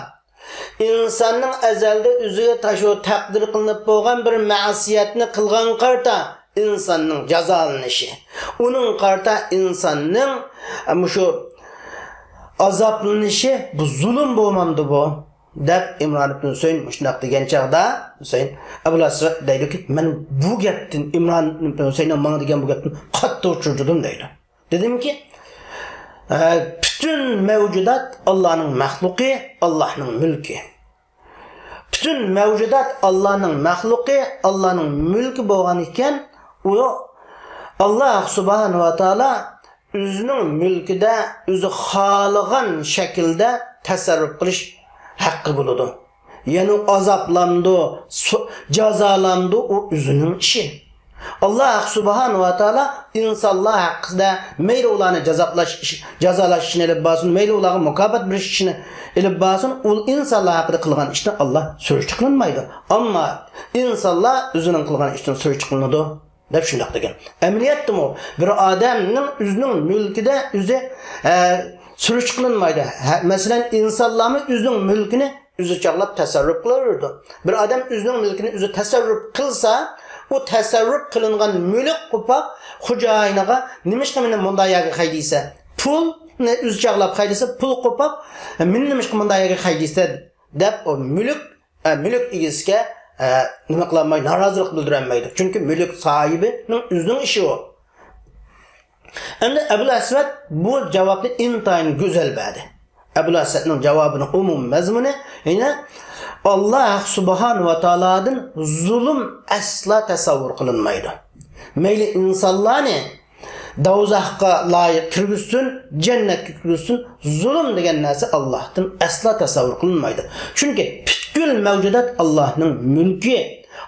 ئىنساننىڭ ئەزەلدە ئۆزىگە تاشۇ تەقدىر قىلىنىپ بولغان بىر مەسىيەتنى قىلغانغا قارىتا، ئىنساننىڭ جازالىنىشى، ئۇنىڭغا قارىتا ئىنساننىڭ، ئە، مۇشۇ ئازابلىنىشى، بۇ زۇلۇم بولمامدۇ بۇ؟ دەپ ئىمران ئىبن ھۈسەيىن مۇشۇنداق دېگەن چاغدا، ھۈسەيىن، ئەبۇل ئەسۋەد دەيدۇكى، مەن بۇ گەپتىن، ئىمران ئىبن ھۈسەيننىڭ ماڭا دېگەن بۇ گەپتىن قاتتىق چۆچۈدۈم دەيدۇ. دېدىمكى، ئە، پۈتۈن مەۋجۇدات ئاللانىڭ مەخلۇقى، ئاللانىڭ مۈلكى. پۈتۈن مەۋجۇدات ئاللانىڭ مەخلۇقى، ئاللانىڭ مۈلكى بولغان ئىكەن، ئۇ ئاللا سۇبھانەھۇ ۋە تائالا ئۆزىنىڭ مۈلكىدە ئۆزى خالىغان شەكىلدە تەسەررۇپ قىلىش ھەققى بولىدۇ. يەنى ئازابلامدۇ، سو-، جازالامدۇ، ئۇ ئۆزىنىڭ ئىشى. ئاللاھ سۇبھانەھۇ ۋە تائالا ئىنسانلار ھەققىدە مەيلى ئۇلارنى جازالاش، جازالاش ئىشىنى ئېلىپ بارسۇن، مەيلى ئۇلارغا مۇكاپات بېرىش ئىشىنى ئېلىپ بارسۇن، ئۇ ئىنسانلار ھەققىدە قىلغان ئىشتىن ئاللاھ سۈرۈشتە قىلىنمايدۇ. ئەمما ئىنسانلار ئۆزىنىڭ قىلغان ئىشتىن سۈرۈشتە قىلىنىدۇ، دەپ شۇنداق دېگەن. ئەمەلىيەتتىمۇ بىر ئادەمنىڭ ئۆزىنىڭ مۈلكىدە ئۆزى، ئە، سۈرۈشتە قىلىنمايدۇ. ھە، مەسىلەن، ئىنسانلارمۇ ئۆزىنىڭ مۈلكىنى ئۆزى چاغلاپ تەسەررۇپ قىلىۋېرىدۇ. بىر ئادەم ئۆزىنىڭ مۈلكىنى ئۆزى تەسەررۇپ قىلسا، ئۇ تەسەررۇپ قىلىنغان مۈلۈك قوپاپ خوجايىنىغا، نېمىشقا مېنى مۇنداق يەرگە ھەيدەيسەن؟ پۇلنى ئۆزى چاغلاپ ھەيدىسە، پۇل قوپاپ، مېنى نېمىشقا مۇنداق يەرگە ھەيدەيسەن؟ دەپ ئۇ مۈلۈك، ئە، مۈلۈك ئىگىسىگە، ئە، نېمە قىلالمايدۇ، نارازىلىق بىلدۈرەلمەيدۇ. چۈنكى مۈلۈك ساھىبىنىڭ ئۆزىنىڭ ئىشى ئۇ. ئەمدى ئەبۇل ئەسۋەد بۇ جاۋابنى ئىنتايىن گۈزەل بەردى. ئەبۇل ئەسۋەدنىڭ جاۋابىنىڭ ئومۇمىي مەزمۇنى يەنە ئاللاھ سۇبھانەھۇ ۋە تائالادىن زۇلۇم ئەسلا تەسەۋۋۇر قىلىنمايدۇ. مەيلى ئىنسانلارنى دوزاخقا لايىق كىرگۈزسۇن، جەننەتكە كىرگۈزسۇن، زۇلۇم دېگەن نەرسە ئاللاھتىن ئەسلا تەسەۋۋۇر قىلىنمايدۇ. چۈنكى پۈتكۈل مەۋجۇدات ئاللاھنىڭ مۈلكى،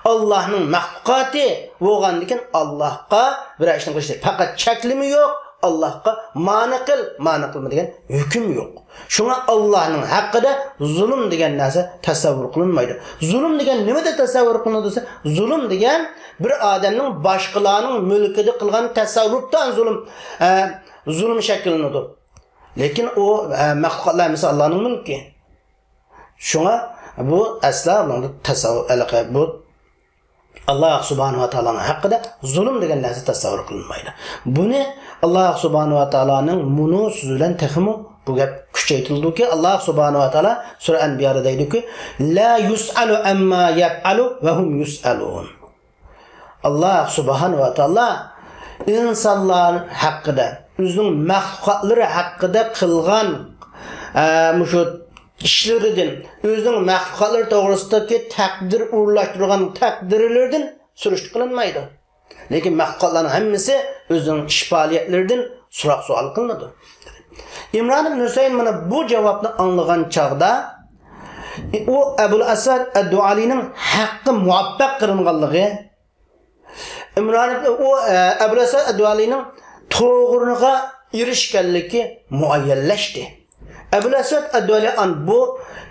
ئاللاھنىڭ مەخلۇقاتى بولغاندىكىن، ئاللاھقا بىرەر ئىشنى قىلىشتا پەقەت چەكلىمە يوق، ئاللاھقا مانا قىل، مانا قىلما دېگەن ھۆكۈم يوق. شۇڭا ئاللاھنىڭ ھەققىدە زۇلۇم دېگەن نەرسە تەسەۋۋۇر قىلىنمايدۇ. زۇلۇم دېگەن نېمىدە تەسەۋۋۇر قىلىنىدۇ دېسە، زۇلۇم دېگەن بىر ئادەمنىڭ باشقىلارنىڭ مۈلكىدە قىلغان تەسەررۇپتان زۇلۇم، ئە، زۇلۇم شەكىللىنىدۇ. لېكىن ئۇ، ئە، مەخلۇقاتلار ھەممىسى ئاللانىڭ مۈلكى. شۇڭا بۇ ئەسلا بۇنىڭدا تەسەۋۋۇر، ھېلىقى بۇ ئاللاھ سۇبھانەھۇ ۋە تائالانىڭ ھەققىدە زۇلۇم دېگەن نەرسە تەسەۋۋۇر قىلىنمايدۇ. بۇنى ئاللاھ سۇبھانەھۇ ۋە تائالانىڭ مۇنۇ سۆزى بىلەن تېخىمۇ بۇ گەپ كۈچەيتىلىدۇكى، ئاللاھ سۇبھانەھۇ ۋە تائالا سۈرە ئەنبىيادا دەيدۇكى، لا يسأل عما يفعل وهم يسألون. ئاللاھ سۇبھانەھۇ ۋە تائالا ئىنسانلار ھەققىدە، ئۆزىنىڭ مەخلۇقاتلىرى ھەققىدە قىلغان، ئە، مۇشۇ ئىشلىرىدىن، ئۆزىنىڭ مەخلۇقاتلىرى توغرىسىدىكى تەقدىر ئورۇنلاشتۇرغان تەقدىرلىرىدىن سۈرۈشتە قىلىنمايدۇ. لېكىن مەخلۇقاتلارنىڭ ھەممىسى ئۆزىنىڭ ئىش پائالىيەتلىرىدىن سوراق سوئال قىلىنىدۇ. ئىمران ئىبن ھۈسەيىن مانا بۇ جاۋابنى ئاڭلىغان چاغدا، ئۇ ئەبۇل ئەسۋەد ئەددۇئالىنىڭ ھەققى مۇۋەپپەق قىلىنغانلىقى، ئىمران ئىبن، ئۇ، ئە، ئەبۇل ئەسۋەد ئەددۇئالىنىڭ توغرىغا ئېرىشكەنلىكى مۇئەييەنلەشتى. ئەبۇل ئەسۋەد ئەددۇئالى ئان بۇ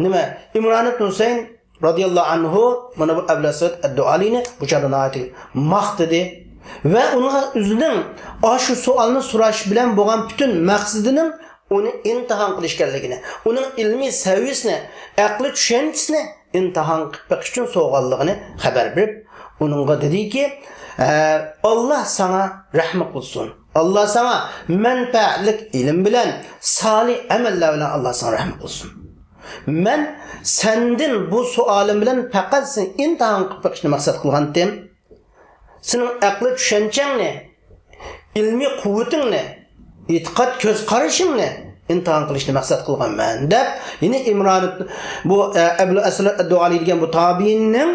نېمە، ئىمران ئىبن ھۈسەيىن رازىياللاھۇ ئەنھۇ، مانا بۇ ئەبۇل ئەسۋەد ئەددۇئالىنى بۇ چاغدا ناھايىتى ماختىدى ۋە ئۇنىڭغا ئۆزىنىڭ ئاشۇ سوئالنى سوراش بىلەن بولغان پۈتۈن مەقسىتىنىڭ ئۇنى ئىمتىھان قىلىش ئىكەنلىكىنى، ئۇنىڭ ئىلمىي سەۋىيىسىنى، ئەقلىي چۈشەنچىسىنى ئىمتىھان قىلىپ بېقىش ئۈچۈن سوغانلىقىنى خەۋەر بېرىپ، ئۇنىڭغا دېدىكى، ئە، ئاللا ساڭا رەھمەت قىلسۇن. ئاللا ساڭا مەنپەئەتلىك ئىلىم بىلەن، سالىھ ئەمەللەر بىلەن ئاللا ساڭا رەھمەت قىلسۇن. مەن سەندىن بۇ سوئالىم بىلەن پەقەت سېنى ئىمتىھان قىلىپ بېقىشنى مەقسەت قىلغانتىم. سېنىڭ ئەقلىي چۈشەنچەڭنى، ئىلمىي قۇۋۋىتىڭنى، ئېتىقاد كۆز قارىشىڭنى ئىمتىھان قىلىشنى مەقسەت قىلغانمەن، دەپ، يەنى ئىمران ئىبن، بۇ، ئە، ئەبۇل ئەسۋەد ئەددۇئالى دېگەن بۇ تابىئىننىڭ،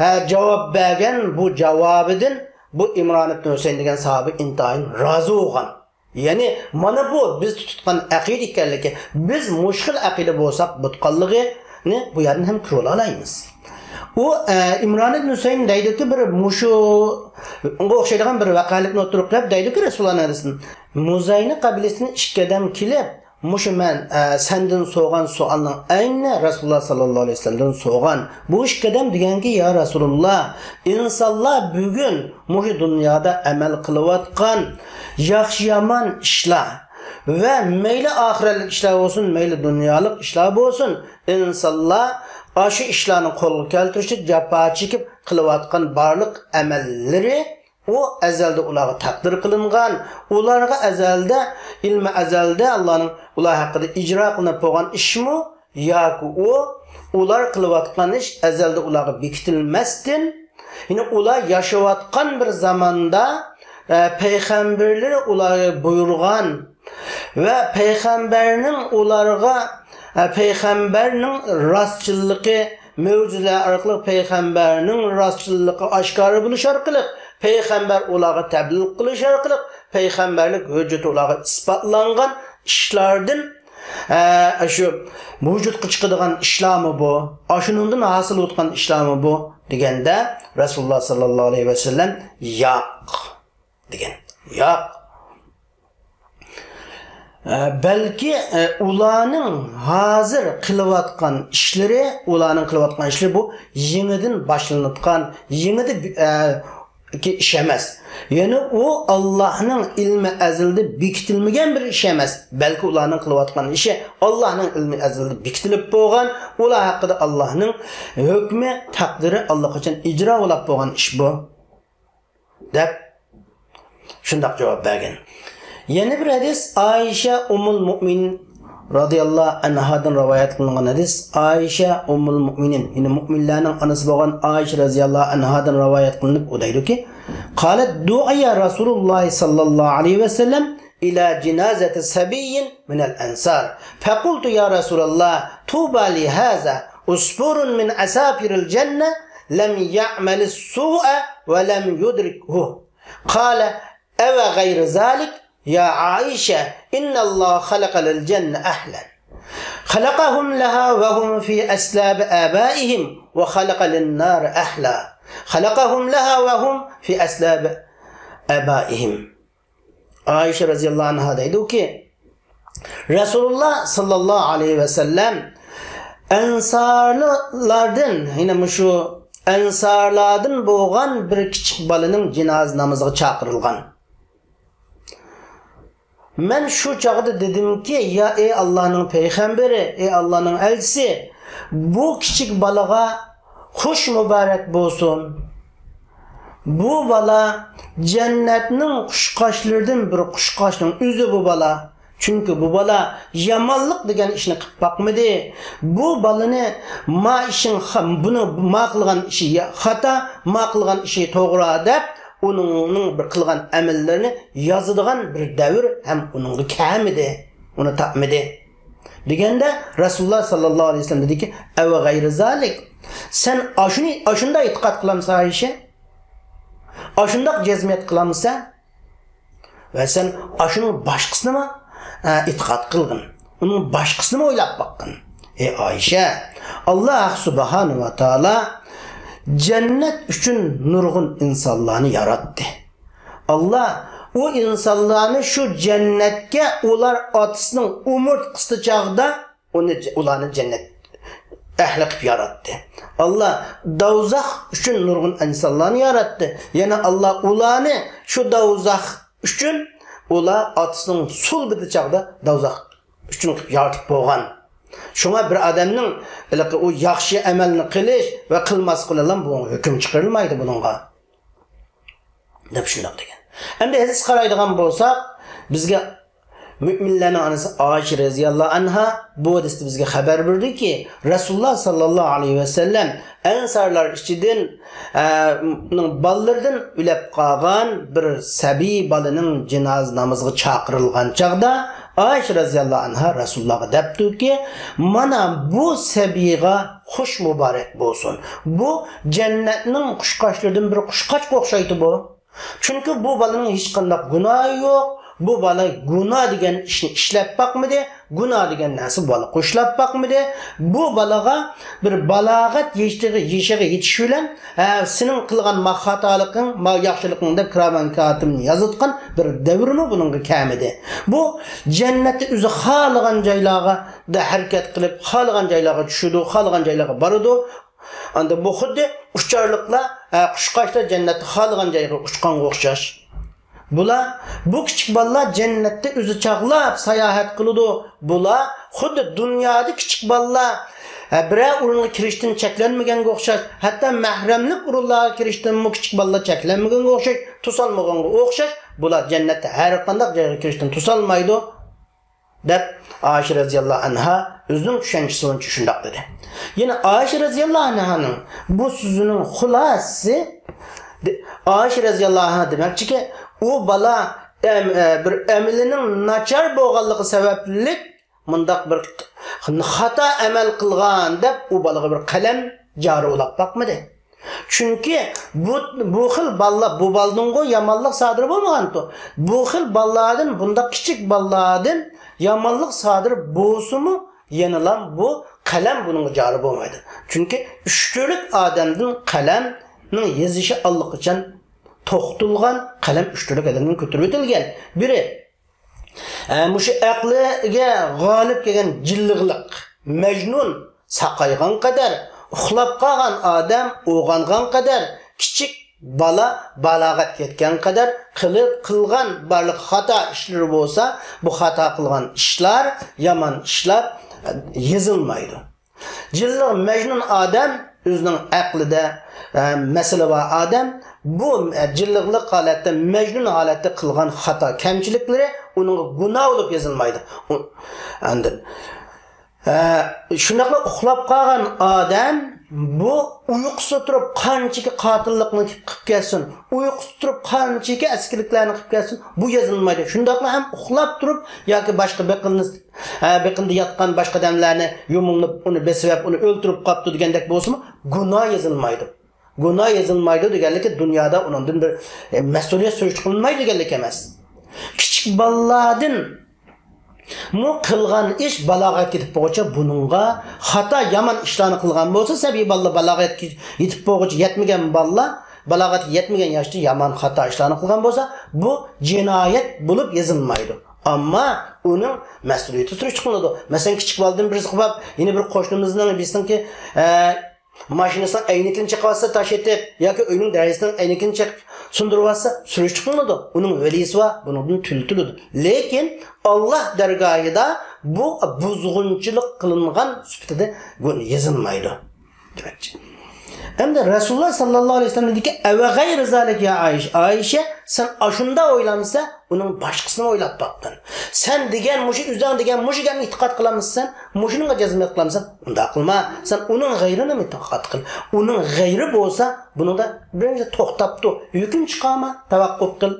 ھە، جاۋاب بەرگەن بۇ جاۋابىدىن بۇ ئىمران ئىبن ھۈسەيىن دېگەن ساھابە ئىنتايىن رازى بولغان. يەنى مانا بۇ بىز تۇتقان ئەقىدە ئىكەنلىكى، بىز مۇشۇ خىل ئەقىدە بولساق بولىدىغانلىقىنى بۇ يەردىن ھەم كۆرۈۋالالايمىز. ئۇ، ئە، ئىمران ئىبن ھۈسەيىن دەيدۇكى، بىر مۇشۇغا ئوخشايدىغان بىر ۋەقەلىكنى ئوتتۇرىغا قويۇپ دەيدۇكى، رەسۇلۇللانىڭ ھەدىسىدىن، مۇزاينە قەبىلىسىدىن ئىككى ئادەم كېلىپ، مۇشۇ مەن، ئە، سەندىن سورىغان سوئالنىڭ ئەينى رەسۇلۇللا ساللاللاھۇ ئەلەيھى ۋەسەللەمدىن سورىغان. بۇ ئىككى ئادەم دېگەنكى، يا رەسۇلۇللا، ئىنسانلار بۈگۈن مۇشۇ دۇنيادا ئەمەل قىلىۋاتقان ياخشى-يامان ئىشلار ۋە مەيلى ئاخىرەتلىك ئىشلار بولسۇن، مەيلى دۇنيالىق ئىشلار بولسۇن، ئىنسانلار ئاشۇ ئىشلارنى قولغا كەلتۈرۈشتە جاپا چېكىپ قىلىۋاتقان بارلىق ئەمەللىرى ئۇ ئەزەلدە ئۇلارغا تەقدىر قىلىنغان، ئۇلارغا ئەزەلدە، ئىلمى ئەزەلدە ئاللانىڭ ئۇلار ھەققىدە ئىجرا قىلىنىپ بولغان ئىشمۇ ياكى ئۇ ئۇلار قىلىۋاتقان ئىش ئەزەلدە ئۇلارغا بېكىتىلمەستىن، يەنى ئۇلار ياشاۋاتقان بىر زاماندا، ئە، پەيغەمبەرلىرى ئۇلارغا بۇيرۇغان ۋە پەيغەمبەرنىڭ ئۇلارغا، ئە، پەيغەمبەرنىڭ راستچىللىقى، مۆجىزىلەر ئارقىلىق پەيغەمبەرنىڭ راستچىللىقى ئاشكارا بولۇش ئارقىلىق، پەيغەمبەر ئۇلارغا تەبلىغ قىلىش ئارقىلىق، پەيغەمبەرلىك ھۆججىتى ئۇلارغا ئىسپاتلانغان ئىشلاردىن، ھە، شۇ ۋۇجۇدقا چىقىدىغان ئىشلارمۇ بۇ؟ ئاشۇنىڭدىن ھاسىل بولىدىغان ئىشلارمۇ بۇ؟ دېگەندە، رەسۇلۇللا ساللاللاھۇ ئەلەيھى ۋەسەللەم، ياق، دېگەن. ياق. ئە، بەلكى، ئە، ئۇلارنىڭ ھازىر قىلىۋاتقان ئىشلىرى، ئۇلارنىڭ قىلىۋاتقان ئىشلىرى بۇ يېڭىدىن باشلىنىۋاتقان، يېڭىدىن، ئە، كى ئىش ئەمەس. يەنى ئۇ ئاللاھنىڭ ئىلمى ئەزەلدە بېكىتىلمىگەن بىر ئىش ئەمەس. بەلكى ئۇلارنىڭ قىلىۋاتقان ئىشى ئاللاھنىڭ ئىلمى ئەزەلدە بېكىتىلىپ بولغان، ئۇلار ھەققىدە ئاللاھنىڭ ھۆكمى، تەقدىرى ئاللىقاچان ئىجرا بولاپ بولغان ئىش بۇ، دەپ شۇنداق جاۋاب بەرگەن. يەنە بىر ھەدىس، ئائىشە ئۇممۇل مۇئمىنىن رازىياللاھۇ ئەنھادىن رىۋايەت قىلىنغان ھەدىس. ئائىشە ئۇممۇل مۇئمىنىن، يەنى مۇئمىنلەرنىڭ ئانىسى بولغان ئائىشە رازىياللاھۇ ئەنھادىن رىۋايەت قىلىنىپ، ئۇ دەيدۇكى، قالەت دۇئىيە رەسۇلۇللاھ ساللاللاھۇ ئەلەيھى ۋەسەللەم ئىلە جىنازەتى سەبىييىن مىنەل ئەنسار. فەقۇلتۇ يا رەسۇلاللاھ، توبا لىھازا، ئۇسفۇرۇن مىن ئەسافىرىل جەننە، لەم يەئمەلىس سۇئە ۋە لەم يۇدرىكھۇ. قالە، ئەۋە غەيرە زالىك، يا ئائىشە، ئىنناللاھە خەلەقە لىل جەننە ئەھلەن. خەلەقەھۇم لەھا ۋە ھۇم فى ئەسلابى ئابائىھىم، ۋە خەلەقە لىننارى ئەھلا. خەلەقەھۇم لەھا ۋە ھۇم فى ئەسلابى ئابائىھىم. ئائىشە رەزىياللاھۇ ئەنھا دەيدۇكى، رەسۇلۇللا ساللاللاھۇ ئەلەيھى ۋەسەللەم ئەنسارلاردىن، يەنى مۇشۇ ئەنسارلاردىن بولغان بىر كىچىك بالىنىڭ جىنازا نامىزىغا چاقىرىلغان. مەن شۇ چاغدا دېدىمكى، يا ئەي ئاللانىڭ پەيغەمبىرى، ئەي ئاللانىڭ ئەلچىسى، بۇ كىچىك بالىغا خۇش مۇبارەك بولسۇن. بۇ بالا جەننەتنىڭ قۇشقاچلىرىدىن بىر قۇشقاچنىڭ ئۆزى بۇ بالا. چۈنكى بۇ بالا يامانلىق دېگەن ئىشنى قىلىپ باقمىدى. بۇ بالىنى ما ئىشىڭ خا-، بۇنى ما قىلغان ئىشى يا-، خاتا، ما قىلغان ئىشى توغرا دەپ، ئۇنىڭ بىر قىلغان ئەمەللىرىنى يازىدىغان بىر دەۋر ھەم ئۇنىڭغا كەلمىدى، ئۇنى تاپمىدى. دېگەندە رەسۇلۇللا ساللاللاھۇ ئەلەيھى ۋەسەللەم دېدىكى، ئەۋە غەيرى زالىك، سەن ئاشۇنى، ئاشۇنداق ئېتىقاد قىلامسەن ئائىشە؟ ئاشۇنداق جەزمىيەت قىلامسەن؟ ۋە سەن ئاشۇنىڭ باشقىسىنىمۇ، ئە، ئېتىقاد قىلغىن. ئۇنىڭ باشقىسىنىمۇ ئويلاپ باققىن. ئەي ئائىشە، ئاللا سۇبھانەھۇ ۋە تائالا جەننەت ئۈچۈن نۇرغۇن ئىنسانلارنى ياراتتى. ئاللا ئۇ ئىنسانلارنى شۇ جەننەتكە ئۇلار ئاتىسىنىڭ ئومۇرتقىسىدا چاغدا ئۇنى، ئۇلارنى جەننەت ئەھلى قىلىپ ياراتتى. ئاللا دوزاخ ئۈچۈن نۇرغۇن ئىنسانلارنى ياراتتى. يەنە ئاللا ئۇلارنى شۇ دوزاخ ئۈچۈن، ئۇلار ئاتىسىنىڭ سۇلبىدى چاغدا دوزاخ ئۈچۈن قىلىپ يارىتىپ بولغان. شۇڭا بىر ئادەمنىڭ ھېلىقى ئۇ ياخشى ئەمەلنى قىلىش ۋە قىلماسلىقى بىلەن بۇ ھۆكۈم چىقىرىلمايدۇ بۇنىڭغا، دەپ شۇنداق دېگەن. ئەمدى ھەدىسكە قارايدىغان بولساق، بىزگە مۆمىنلەرنىڭ ئانىسى ئائىشە رەزىياللاھۇ ئەنھا بۇ ھەدىستە بىزگە خەۋەر بەردىكى، رەسۇلۇللا ساللاللاھۇ ئەلەيھى ۋەسەللەم ئەنسارلار ئىچىدىن، ئە، نىڭ بالىلىرىدىن ئۆلۈپ قالغان بىر سەبىي بالىنىڭ جىنازا نامىزىغا چاقىرىلغان چاغدا، ئائىشە رەزىياللاھۇ ئەنھا رەسۇلۇللاغا دەپتۇكى، مانا بۇ سەبىيغا خۇش مۇبارەك بولسۇن. بۇ جەننەتنىڭ قۇشقاچلىرىدىن بىر قۇشقاچقا ئوخشايتتى بۇ. چۈنكى بۇ بالىنىڭ ھېچقانداق گۇناھى يوق. بۇ بالا گۇناھ دېگەن ئىشنى ئىشلەپ باقمىدى. گۇناھ دېگەن نەرسە بۇ بالا قوشلاپ باقمىدى. بۇ بالىغا بىر بالاغەت يېشىغا، يېشىغا يېتىش بىلەن، ھە، سېنىڭ قىلغان ما خاتالىقىڭ، ما ياخشىلىقىڭ دەپ كىرامەن كاتىبىنى يازىدىغان بىر دەۋرمۇ بۇنىڭغا كەلمىدى. بۇ جەننەتتە ئۆزى خالىغان جايلارغا دا ھەرىكەت قىلىپ، خالىغان جايلارغا چۈشىدۇ، خالىغان جايلارغا بارىدۇ. ئاندىن بۇ خۇددى ئۇچارلىقلار، ئە، قۇشقاچلار جەننەتتە خالىغان جايغا ئۇچقانغا ئوخشاش. بۇلار، بۇ كىچىك بالىلار جەننەتتە ئۆزى چاغلاپ ساياھەت قىلىدۇ. بۇلار خۇددى دۇنيادا كىچىك بالىلار، ئە، بىرەر ئورۇنغا كىرىشتىن چەكلەنمىگەنگە ئوخشاش، ھەتتا مەھرەملىك ئورۇنلارغا كىرىشتىنمۇ كىچىك بالىلار چەكلەنمىگەنگە ئوخشاش، توسالمىغانغا ئوخشاش، بۇلار جەننەتتە ھەر قانداق جايغا كىرىشتىن توسالمايدۇ. دەپ ئائىشە رەزىياللاھۇ ئەنھا ئۆزىنىڭ چۈشەنچىسى بويىچە شۇنداق دېدى. يەنى ئائىشە رەزىياللاھۇ ئەنھانىڭ بۇ سۆزىنىڭ خۇلاسىسى، دە-، ئائىشە رەزىياللاھۇ ئەنھا دېمەكچىكى، ئۇ بالا ئەم-، ئە، بىر ئەمىلىنىڭ ناچار بولغانلىقى سەۋەبلىك مۇنداق بىر خاتا ئەمەل قىلغان دەپ ئۇ بالىغا بىر قەلەم جارى ئۇلاپ باقمىدى. چۈنكى بۇ، بۇ خىل بالىلار، بۇ بالىدىنغۇ يامانلىق سادىر بولمىغانتۇ. بۇ خىل بالىلاردىن، بۇنداق كىچىك بالىلاردىن يامانلىق سادىر بولسىمۇ، يەنىلا بۇ قەلەم بۇنىڭغا جارى بولمايدۇ. چۈنكى ئۈچ تۈرلۈك ئادەمدىن قەلەمنىڭ يېزىشى ئاللىقاچان توختىلىغان، قەلەم ئۈچ تۈرلۈك ئادەمدىن كۆتۈرۈۋېتىلگەن. بىرى، ئە، مۇشۇ ئەقلىگە غالىب كەلگەن جىنلىقلىق مەجنۇن ساقايغان قەدەر، ئۇخلاپ قالغان ئادەم ئويغانغان قەدەر، كىچىك بالا بالاغەتكە يەتكەن قەدەر قىلىپ قىلغان بارلىق خاتا ئىشلىرى بولسا، بۇ خاتا قىلغان ئىشلار، يامان ئىشلار، ئە، يېزىلمايدۇ. جىنلىق مەجنۇن ئادەم ئۆزىنىڭ ئەقلىدە، ئە، مەسىلە بار ئادەم، بۇ، ئە، جىنلىقلىق ھالەتتە، مەجنۇن ھالەتتە قىلغان خاتا، كەمچىلىكلىرى ئۇنىڭغا گۇناھ بولۇپ يېزىلمايدۇ. ئۇ، ئاندىن، ئە، شۇنداقلا ئۇخلاپ قالغان ئادەم بۇ ئۇيقۇسىدا تۇرۇپ قانچىكى قاتىللىقنى قىلىپ كەتسۇن، ئۇيقۇسىدا تۇرۇپ قانچىكى ئەسكىلىكلەرنى قىلىپ كەتسۇن، بۇ يېزىلمايدۇ. شۇنداقلا ھەم ئۇخلاپ تۇرۇپ ياكى باشقا بېقىنىس-، ھە، بېقىندا ياتقان باشقا ئادەملەرنى يۇمۇلۇپ، ئۇنى بېسىۋەپ، ئۇنى ئۆلتۈرۈپ قاپتۇ دېگەندەك بولسىمۇ، گۇناھ يېزىلمايدۇ. گۇناھ يېزىلمايدۇ دېگەنلىكى، دۇنيادا ئۇنىڭدىن بىر، ئە، مەسئۇلىيەت سۈرۈشتە قىلىنمايدۇ دېگەنلىك ئەمەس. كىچىك بالىلاردىن مۇ قىلغان ئىش بالاغەتكە يېتىپ بولغۇچە بۇنىڭغا خاتا، يامان ئىشلارنى قىلغان بولسا، سەبىي بالىلار بالاغەتكە يېتىپ بولغۇچە يەتمىگەن بالىلار، بالاغەتكە يەتمىگەن ياشتا يامان خاتا ئىشلارنى قىلغان بولسا، بۇ جىنايەت بولۇپ يېزىلمايدۇ. ئەمما ئۇنىڭ مەسئۇلىيىتى سۈرۈشتە قىلىنىدۇ. مەسىلەن، كىچىك بالىدىن بىرسى قوپۇپ، يەنە بىر قوشنىمىزنىڭ، بىزنىڭكى، ئە، ماشىنىسىنىڭ ئەينىكىنى چېقىۋاتسا، تاش ئېتىپ ياكى ئۆينىڭ دېرىزىسىنىڭ ئەينىكىنى چېقىپ سۇندۇرۇۋاتسا، سۈرۈشتە قىلىنىدۇ. ئۇنىڭ ۋەلىسى بار، بۇنىڭدىن تۈلتۈلىدۇ. لېكىن ئاللاھ دەرگاھىدا بۇ بۇزغۇنچىلىق قىلىنغان سۈپىتىدە يېزىلمايدۇ دېمەكچى. ئەمدى رەسۇلۇللاھ ساللاللاھۇ ئەلەيھى ۋەسەللەمدىكى «ئەۋە غەيرى زالىك يا ئائىشە»، ئائىشە، سەن ئاشۇنداق ئويلامسەن، ئۇنىڭ باشقىسىنى ئويلاپ باققىن. سەن دېگەن مۇشۇ، ئۆزۈڭ دېگەن مۇشۇ گەپنى ئېتىقاد قىلامسەن، مۇشۇنىڭغا جەزم قىلامسەن، ئۇنداق قىلما. سەن ئۇنىڭ غەيرىنىمۇ ئېتىقاد قىل. ئۇنىڭ غەيرى بولسا، بۇنىڭدا بىرىنچى توختاپتۇ. ھۆكۈم چىقارما، تەۋەققۇپ قىل.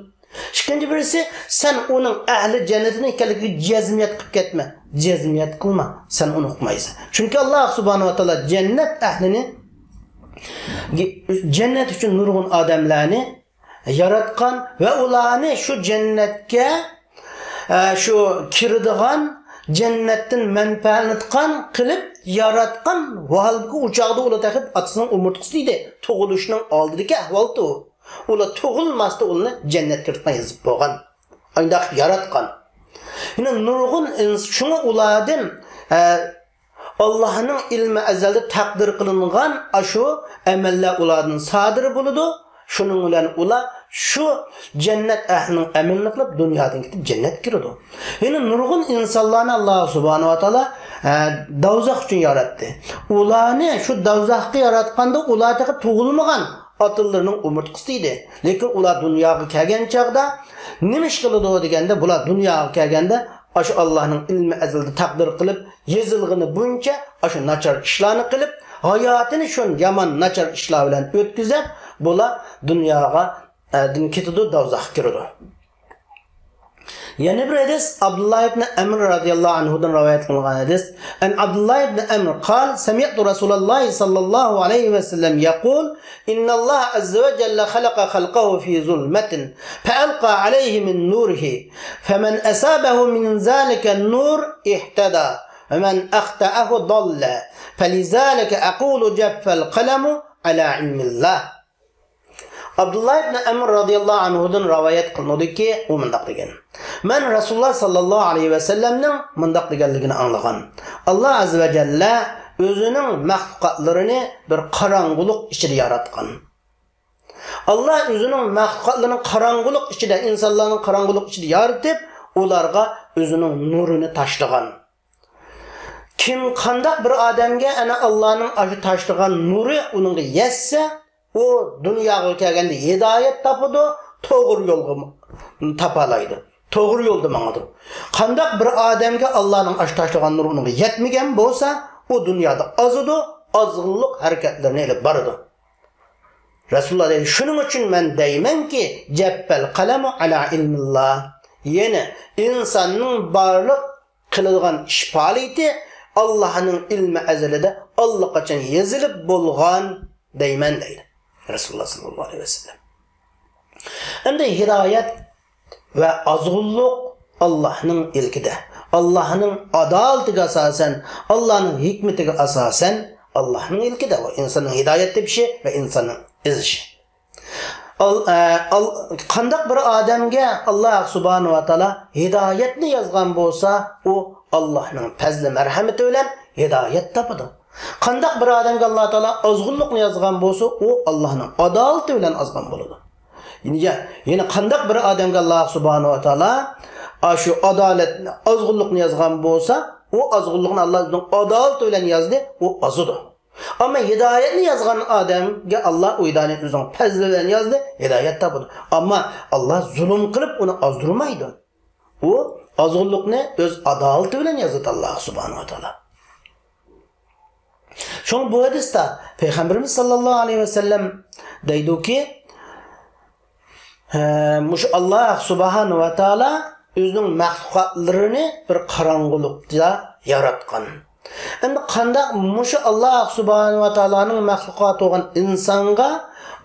ئىككىنچى بىرسى، سەن ئۇنىڭ ئەھلى جەننەتنىڭ ئىكەنلىكىگە جەزمىيەت قىلىپ كەتمە. جەزمىيەت قىلما. سەن ئۇنى ئۇقمايسەن. چۈنكى ئاللاھ سۇبھانەھۇ ۋە تائالا جەننەت ئەھلىنى، جەننەت ئۈچۈن نۇرغۇن ئادەملەرنى ياراتقان ۋە ئۇلارنى شۇ جەننەتكە، ئە، شۇ كىرىدىغان، جەننەتتىن مەنپەئەتلىنىدىغان قىلىپ ياراتقان، ۋاھالبۇكى ئۇ چاغدا ئۇلار تېخى ئاتىسىنىڭ ئومۇرتقىسىدا ئىدى. تۇغۇلۇشنىڭ ئالدىدىكى ئەھۋالتى ئۇ. ئۇلار تۇغۇلماستىن ئۇلارنى جەننەتكە كىرىدىغان يېزىپ بولغان. ئانداق ياراتقان. يەنە نۇرغۇن ئىنس-، شۇڭا ئۇلاردىن، ئە، ئاللاھنىڭ ئىلمى ئەزەلدە تەقدىر قىلىنغان ئاشۇ ئەمەللەر ئۇلاردىن سادىر بولىدۇ. شۇنىڭ بىلەن ئۇلار شۇ جەننەت ئەھلىنىڭ ئەمىلىنى قىلىپ، دۇنيادىن كېتىپ جەننەتكە كىرىدۇ. يەنە نۇرغۇن ئىنسانلارنى ئاللاھ سۇبھانەھۇ ۋە تائالا، ئە، دوزاخ ئۈچۈن ياراتتى. ئۇلارنى شۇ دوزاخقا ياراتقاندا ئۇلار تېخى تۇغۇلمىغان، ئاتىلىرىنىڭ ئومۇرتقىسى ئىدى. لېكىن ئۇلار دۇنياغا كەلگەن چاغدا نېمە ئىش قىلىدۇ دېگەندە، بۇلار دۇنياغا كەلگەندە ئاشۇ ئاللاھنىڭ ئىلمى ئەزەلدە تەقدىر قىلىپ يېزىلغىنى بويىچە ئاشۇ ناچار ئىشلارنى قىلىپ، ھاياتىنى شۇ يامان ناچار ئىشلار بىلەن ئۆتكۈزۈپ، بۇلار دۇنياغا، ئە، دىن كېتىدۇ، دوزاخقا كىرىدۇ. يەنە بىر ھەدىس، ئابدۇللا ئىبنى ئەمر رەزىياللاھۇ ئەنھۇدىن رىۋايەت قىلىنغان ھەدىس. عن عبد الله بن عمرو قال: سمعت رسول الله صلى الله عليه وسلم يقول: إن الله عز وجل خلق خلقه في ظلمة فألقى عليهم من نوره، فمن أصابه من ذلك النور اهتدى، ومن أخطأه ضل، فلذلك أقول جف القلم على علم الله. ئابدۇللا ئىبنى ئەمر رازىياللاھۇ ئەنھۇدىن رىۋايەت قىلىنىدۇكى، ئۇ مۇنداق دېگەن: مەن رەسۇلۇللا ساللاللاھۇ ئەلەيھى ۋەسەللەمنىڭ مۇنداق دېگەنلىكىنى ئاڭلىغان: ئاللا ئەززە ۋە جەللە ئۆزىنىڭ مەخلۇقاتلىرىنى بىر قاراڭغۇلۇق ئىچىدە ياراتقان. ئاللا ئۆزىنىڭ مەخلۇقاتلىرىنى قاراڭغۇلۇق ئىچىدە، ئىنسانلارنى قاراڭغۇلۇق ئىچىدە يارىتىپ، ئۇلارغا ئۆزىنىڭ نۇرىنى تاشلىغان. كىم، قانداق بىر ئادەمگە ئەنە ئاللانىڭ ئاشۇ تاشلىغان نۇرى ئۇنىڭغا يەتسە، ئۇ دۇنياغا كەلگەندە ھىدايەت تاپىدۇ، توغرا يولغا تاپالايدۇ. توغرا يولدا ماڭىدۇ. قانداق بىر ئادەمگە ئاللانىڭ ئاشۇ تاشلىغان نۇرى ئۇنىڭغا يەتمىگەن بولسا، ئۇ دۇنيادا ئازىدۇ، ئازغۇنلۇق ھەرىكەتلىرىنى ئېلىپ بارىدۇ. رەسۇلۇللا دەيدۇ، شۇنىڭ ئۈچۈن مەن دەيمەنكى، جەففەل قەلەمۇ ئەلا ئىلمىللا. يەنى ئىنساننىڭ بارلىق قىلىدىغان ئىش پائالىيىتى ئاللانىڭ ئىلمى ئەزەلىدە ئاللىقاچان يېزىلىپ بولغان دەيمەن دەيدۇ رەسۇلۇللا ساللاللاھۇ ئەلەيھى ۋەسەللەم. ئەمدى ھىدايەت ۋە ئازغۇنلۇق ئاللانىڭ ئىلكىدە. ئاللاھنىڭ ئادالىتىگە ئاساسەن، ئاللاھنىڭ ھېكمىتىگە ئاساسەن، ئاللاھنىڭ ئىلكىدە ئۇ ئىنساننىڭ ھىدايەت تېپىشى ۋە ئىنساننىڭ ئېزىشى. ئال-، ئە، ئال-، قانداق بىر ئادەمگە ئاللاھ سۇبھانەھۇ ۋە تائالا ھىدايەتنى يازغان بولسا، ئۇ ئاللاھنىڭ پەزلى مەرھەمىتى بىلەن ھىدايەت تاپىدۇ. قانداق بىر ئادەمگە ئاللاھ تائالا ئازغۇنلۇقنى يازغان بولسا، ئۇ ئاللاھنىڭ ئادالىتى بىلەن ئازغان بولىدۇ. يا-، يەنە قانداق بىر ئادەمگە ئاللاھ سۇبھانەھۇ ۋە تائالا ئاشۇ ئادالەتنى، ئازغۇنلۇقنى يازغان بولسا، ئۇ ئازغۇنلۇقنى ئاللاھ ئۆزىنىڭ ئادالىتى بىلەن يازدى، ئۇ ئازىدۇ. ئەمما ھىدايەتنى يازغان ئادەمگە ئاللاھ ئۇ ھىدايەتنى ئۆزىنىڭ پەزلى بىلەن يازدى، ھىدايەت تاپىدۇ. ئەمما ئاللاھ زۇلۇم قىلىپ ئۇنى ئازدۇرمايدۇ. ئۇ ئازغۇنلۇقنى ئۆز ئادالىتى بىلەن يازىدۇ ئاللاھ سۇبھانەھۇ ۋە تائالا. شۇڭا بۇ ھەدىستە پەيغەمبىرىمىز ساللاللاھۇ ئەلەيھى ۋەسەللەم دەيدۇكى، ھە، مۇشۇ ئاللاھ سۇبھانەھۇ ۋە تائالا ئۆزىنىڭ مەخلۇقاتلىرىنى بىر قاراڭغۇلۇقتا ياراتقان. ئەمدى قانداق مۇشۇ ئاللاھ سۇبھانەھۇ ۋە تائالانىڭ مەخلۇقاتى بولغان ئىنسانغا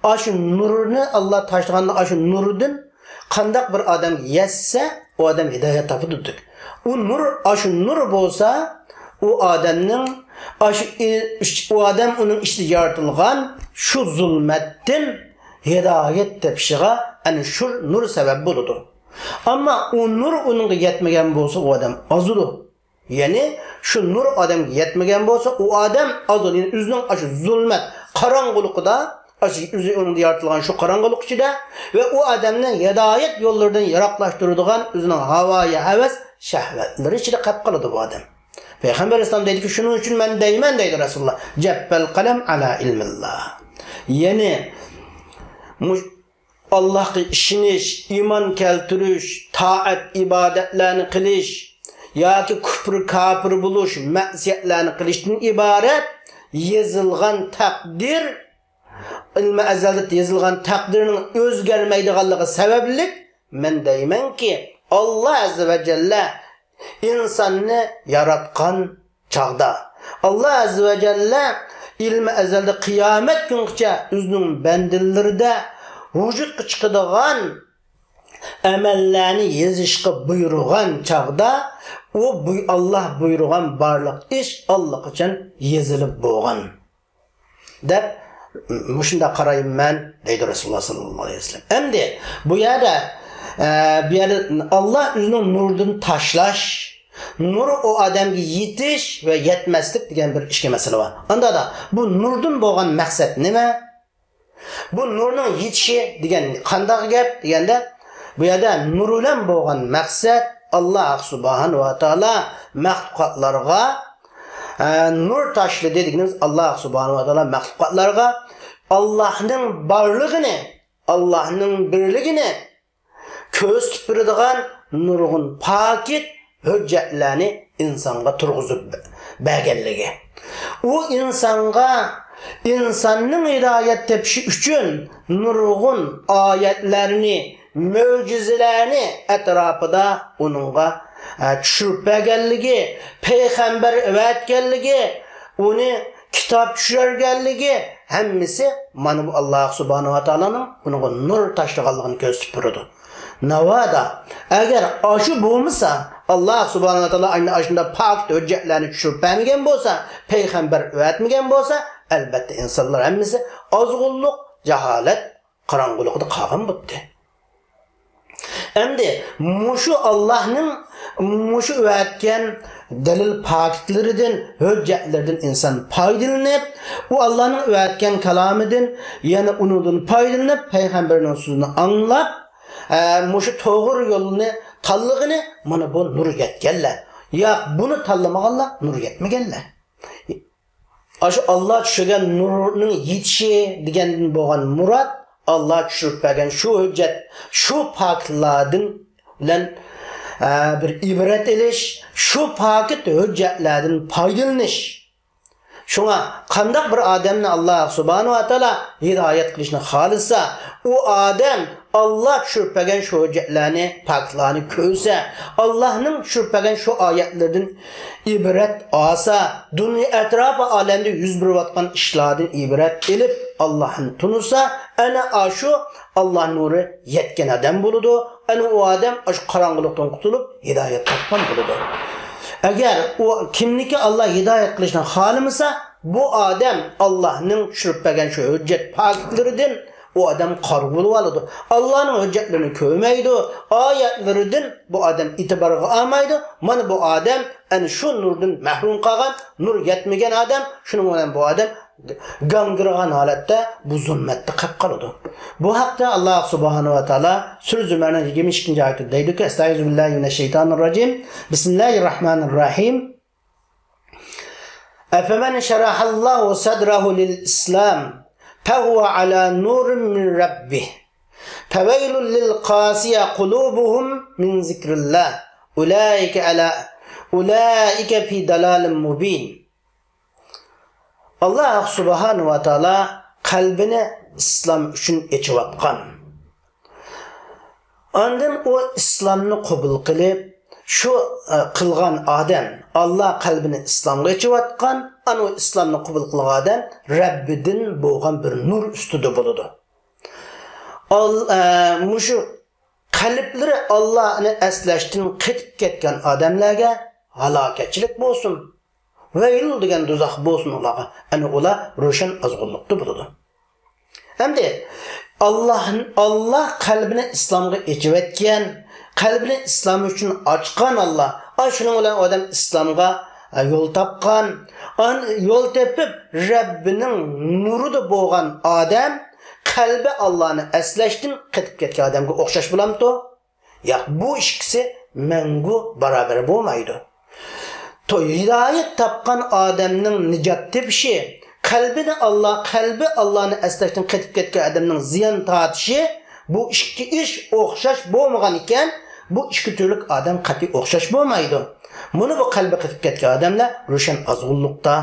ئاشۇ نۇرنى ئاللاھ تاشلىغاندا ئاشۇ نۇردىن قانداق بىر ئادەم يەتسە، ئۇ ئادەم ھىدايەت تاپىدۇ دېدۇق. ئۇ نۇر، ئاشۇ نۇر بولسا، ئۇ ئادەمنىڭ، ئاشۇ ئى-، ئۇ ئادەم ئۇنىڭ ئىچىدە يارىتىلغان شۇ زۇلمەتتىن ھىدايەت تېپىشىغا ئەنە شۇ نۇر سەۋەب بولىدۇ. ئەمما ئۇ نۇر ئۇنىڭغا يەتمىگەن بولسا، ئۇ ئادەم ئازىدۇ. يەنى شۇ نۇر ئادەمگە يەتمىگەن بولسا، ئۇ ئادەم ئازىدۇ. يەنى ئۆزىنىڭ ئاشۇ زۇلمەت، قاراڭغۇلۇقىدا، ئاشۇ ئۆزى ئۇنىڭدا يارىتىلغان شۇ قاراڭغۇلۇق ئىچىدە ۋە ئۇ ئادەمنى ھىدايەت يوللىرىدىن يىراقلاشتۇرىدىغان ئۆزىنىڭ ھاۋايى ھەۋەس، شەھۋەتلىرى ئىچىدە قېلىپ قالىدۇ بۇ ئادەم. پەيغەمبەر ئەلەيھىسسالام دەيدىكى، شۇنىڭ ئۈچۈن مەن دەيمەن، دەيدۇ رەسۇلۇللاھ، جەففەل قەلەم ئەلا ئىلمىللاھ. يەنى، مۇش-، ئاللاھقا ئىشىنىش، ئىمان كەلتۈرۈش، تائەت ئىبادەتلەرنى قىلىش ياكى كۇپر، كاپىر بولۇش، مەسىيەتلەرنى قىلىشتىن ئىبارەت يېزىلغان تەقدىر، ئىلمى ئەزەلدە يېزىلغان تەقدىرنىڭ ئۆزگەرمەيدىغانلىقى سەۋەبلىك، مەن دەيمەنكى، ئاللاھ ئەززە ۋە جەللە ئىنساننى ياراتقان چاغدا، ئاللاھ ئەززە ۋە جەللە ئىلمى ئەزەلدە قىيامەت كۈنگىچە ئۆزىنىڭ بەندىلىرىدە ۋۇجۇدقا چىقىدىغان ئەمەللەرنى يېزىشقا بۇيرۇغان چاغدا، ئۇ بۇ-، ئاللاھ بۇيرۇغان بارلىق ئىش ئاللىقاچان يېزىلىپ بولغان، دەپ مۇشۇنداق قارايمەن، دەيدۇ رەسۇلۇللاھ ساللاللاھۇ ئەلەيھى ۋەسەللەم. ئەمدى بۇ يەردە، ئە، بۇ يەردە ئاللاھ ئۆزىنىڭ نۇرىدىن تاشلاش، نۇر ئۇ ئادەمگە يېتىش ۋە يەتمەسلىك دېگەن بىر ئىككى مەسىلە بار. ئاندا دا بۇ نۇردىن بولغان مەقسەت نېمە؟ بۇ نۇرنىڭ يېتىشى دېگەن قانداق گەپ دېگەندە، بۇ يەردە نۇر بىلەن بولغان مەقسەت، ئاللاھ سۇبھانەھۇ ۋە تائالا مەخلۇقاتلارغا، ئە، نۇر تاشلىدى دېگىنىمىز، ئاللاھ سۇبھانەھۇ ۋە تائالا مەخلۇقاتلارغا ئاللاھنىڭ بارلىقىنى، ئاللاھنىڭ بىرلىكىنى كۆرسىتىپ بېرىدىغان نۇرغۇن پاكىت ھۆججەتلەرنى ئىنسانغا تۇرغۇزۇپ بەرگەنلىكى. ئۇ ئىنسانغا، ئىنساننىڭ ھىدايەت تېپىشى ئۈچۈن نۇرغۇن ئايەتلەرنى، مۆجىزىلەرنى ئەتراپىدا ئۇنىڭغا، ئە، چۈشۈرۈپ بەرگەنلىكى، پەيغەمبەر ئەۋەتكەنلىكى، ئۇنى كىتاب چۈشۈرگەنلىكى، ھەممىسى مانا بۇ ئاللاھ سۇبھانەھۇ ۋە تائالانىڭ ئۇنىڭغا نۇر تاشلىغانلىقىنى كۆرسىتىپ بېرىدۇ. ناۋادا، ئەگەر ئاشۇ بولمىسا، ئاللاھ سۇبھانەھۇ ۋە تائالا ئاينى ئاشۇنداق پاكىت ھۆججەتلەرنى چۈشۈرۈپ بەرمىگەن بولسا، پەيغەمبەر ئەۋەتمىگەن بولسا، ئەلبەتتە ئىنسانلار ھەممىسى ئازغۇنلۇق، جاھالەت قاراڭغۇلۇقىدا قالغان بولاتتى. ئەمدى مۇشۇ ئاللاھنىڭ مۇشۇ ئەۋەتكەن دەلىل پاكىتلىرىدىن، ھۆججەتلىرىدىن ئىنسان پايدىلىنىپ، ئۇ ئاللاھنىڭ ئەۋەتكەن كالامىدىن، يەنە ئۇنىڭدىن پايدىلىنىپ، پەيغەمبىرىنىڭ سۆزىنى ئاڭلاپ، ئە، مۇشۇ توغرا يولنى تاللىغىنى، مانا بۇ نۇر يەتكەنلەر. ياق، بۇنى تاللىمىغانلار نۇر يەتمىگەنلەر. ئاشۇ ئاللاھ چۈشۈرگەن نۇرنىڭ يېتىشى دېگەندىن بولغان مۇراد، ئاللاھ چۈشۈرۈپ بەرگەن شۇ ھۆججەت، شۇ پاكىتلاردىن بىلەن، ئە، بىر ئىبرەت ئېلىش، شۇ پاكىت ھۆججەتلەردىن پايدىلىنىش. شۇڭا قانداق بىر ئادەمنى ئاللاھ سۇبھانەھۇ ۋە تائالا ھىدايەت قىلىشنى خالىسا، ئۇ ئادەم ئاللاھ چۈشۈرۈپ بەرگەن شۇ ھۆججەتلەرنى، پاكىتلارنى كۆرسە، ئاللاھنىڭ چۈشۈرۈپ بەرگەن شۇ ئايەتلىرىدىن ئىبرەت ئالسا، دۇنيا ئەتراپى ئالەمدە يۈز بېرىۋاتقان ئىشلاردىن ئىبرەت ئېلىپ، ئاللاھنى تونۇسا، ئەنە ئاشۇ ئاللاھ نۇرى يەتكەن ئادەم بولىدۇ. ئەنە ئۇ ئادەم ئاشۇ قاراڭغۇلۇقتىن قۇتۇلۇپ، ھىدايەت تاپقان بولىدۇ. ئەگەر ئۇ كىمنىكى ئاللا ھىدايەت قىلىشنى خالىمىسا، بۇ ئادەم ئاللانىڭ چۈشۈرۈپ بەرگەن شۇ ھۆججەت پاكىتلىرىدىن ئۇ ئادەم قارا بولۇۋالىدۇ. ئاللانىڭ ھۆججەتلىرىنى كۆرمەيدۇ، ئايەتلىرىدىن بۇ ئادەم ئېتىبارغا ئالمايدۇ. مانا بۇ ئادەم ئەنە شۇ نۇردىن مەھرۇم قالغان، نۇر يەتمىگەن ئادەم، شۇنىڭ بىلەن بۇ ئادەم گاڭگىرىغان ھالەتتە بۇ زۇلمەتتە قېلىپ قالىدۇ. بۇ ھەقتە ئاللا سۇبھانەھۇ ۋە تائالا سۈرە زۇمەرنىڭ يىگىرمە ئىككىنچى ئايىتىدە دەيدۇكى، ئەستەئىزۇ بىللاھى مىنەششەيتانىر راجىم. بىسمىللاھىر راھمانىر راھىم. أفمن شرح الله صدره للإسلام فهو على نور من ربه فويل للقاسية قلوبهم من ذكر الله أولئك على أولئك في ضلال مبين. ئاللا سۇبھانەھۇ ۋە تائالا قەلبىنى ئىسلام ئۈچۈن ئېچىۋاتقان. ئاندىن ئۇ ئىسلامنى قوبۇل قىلىپ، شۇ، ئە، قىلغان ئادەم، ئاللا قەلبىنى ئىسلامغا ئېچىۋاتقان، ئانا ئۇ ئىسلامنى قوبۇل قىلغان ئادەم رەببىدىن بولغان بىر نۇر ئۈستىدە بولىدۇ. ئال-، ئە، مۇشۇ قەلبلىرى ئاللانى ئەسلەشتىن قېتىپ كەتكەن ئادەملەرگە ھالاكەتچىلىك بولسۇن. ۋەيلۇ دېگەن دوزاخ بولسۇن ئۇلارغا. ئەنە ئۇلار روشەن ئازغۇنلۇقتا بولىدۇ. ئەمدى ئاللا، ئاللا قەلبىنى ئىسلامغا ئېچىۋەتكەن، قەلبىنى ئىسلام ئۈچۈن ئاچقان ئاللا. ئا، شۇنىڭ بىلەن ئۇ ئادەم ئىسلامغا، ئە، يول تاپقان. ئان-، يول تېپىپ، رەببىنىڭ نۇرىدا بولغان ئادەم قەلبى ئاللانى ئەسلەشتىن قېتىپ كەتكەن ئادەمگە ئوخشاش بولامتۇ؟ ياق، بۇ ئىككىسى مەڭگۈ باراۋەر بولمايدۇ. تو-، ھىدايەت تاپقان ئادەمنىڭ نىجات تېپىشى، قەلبىنى ئاللا، قەلبى ئاللانى ئەسلەشتىن قېتىپ كەتكەن ئادەمنىڭ زىيان تارتىشى، بۇ ئىككى ئىش ئوخشاش بولمىغان ئىكەن، بۇ ئىككى تۈرلۈك ئادەم قەتئىي ئوخشاش بولمايدۇ. مانا بۇ قەلبى قېتىپ كەتكەن ئادەملەر روشەن ئازغۇنلۇقتا،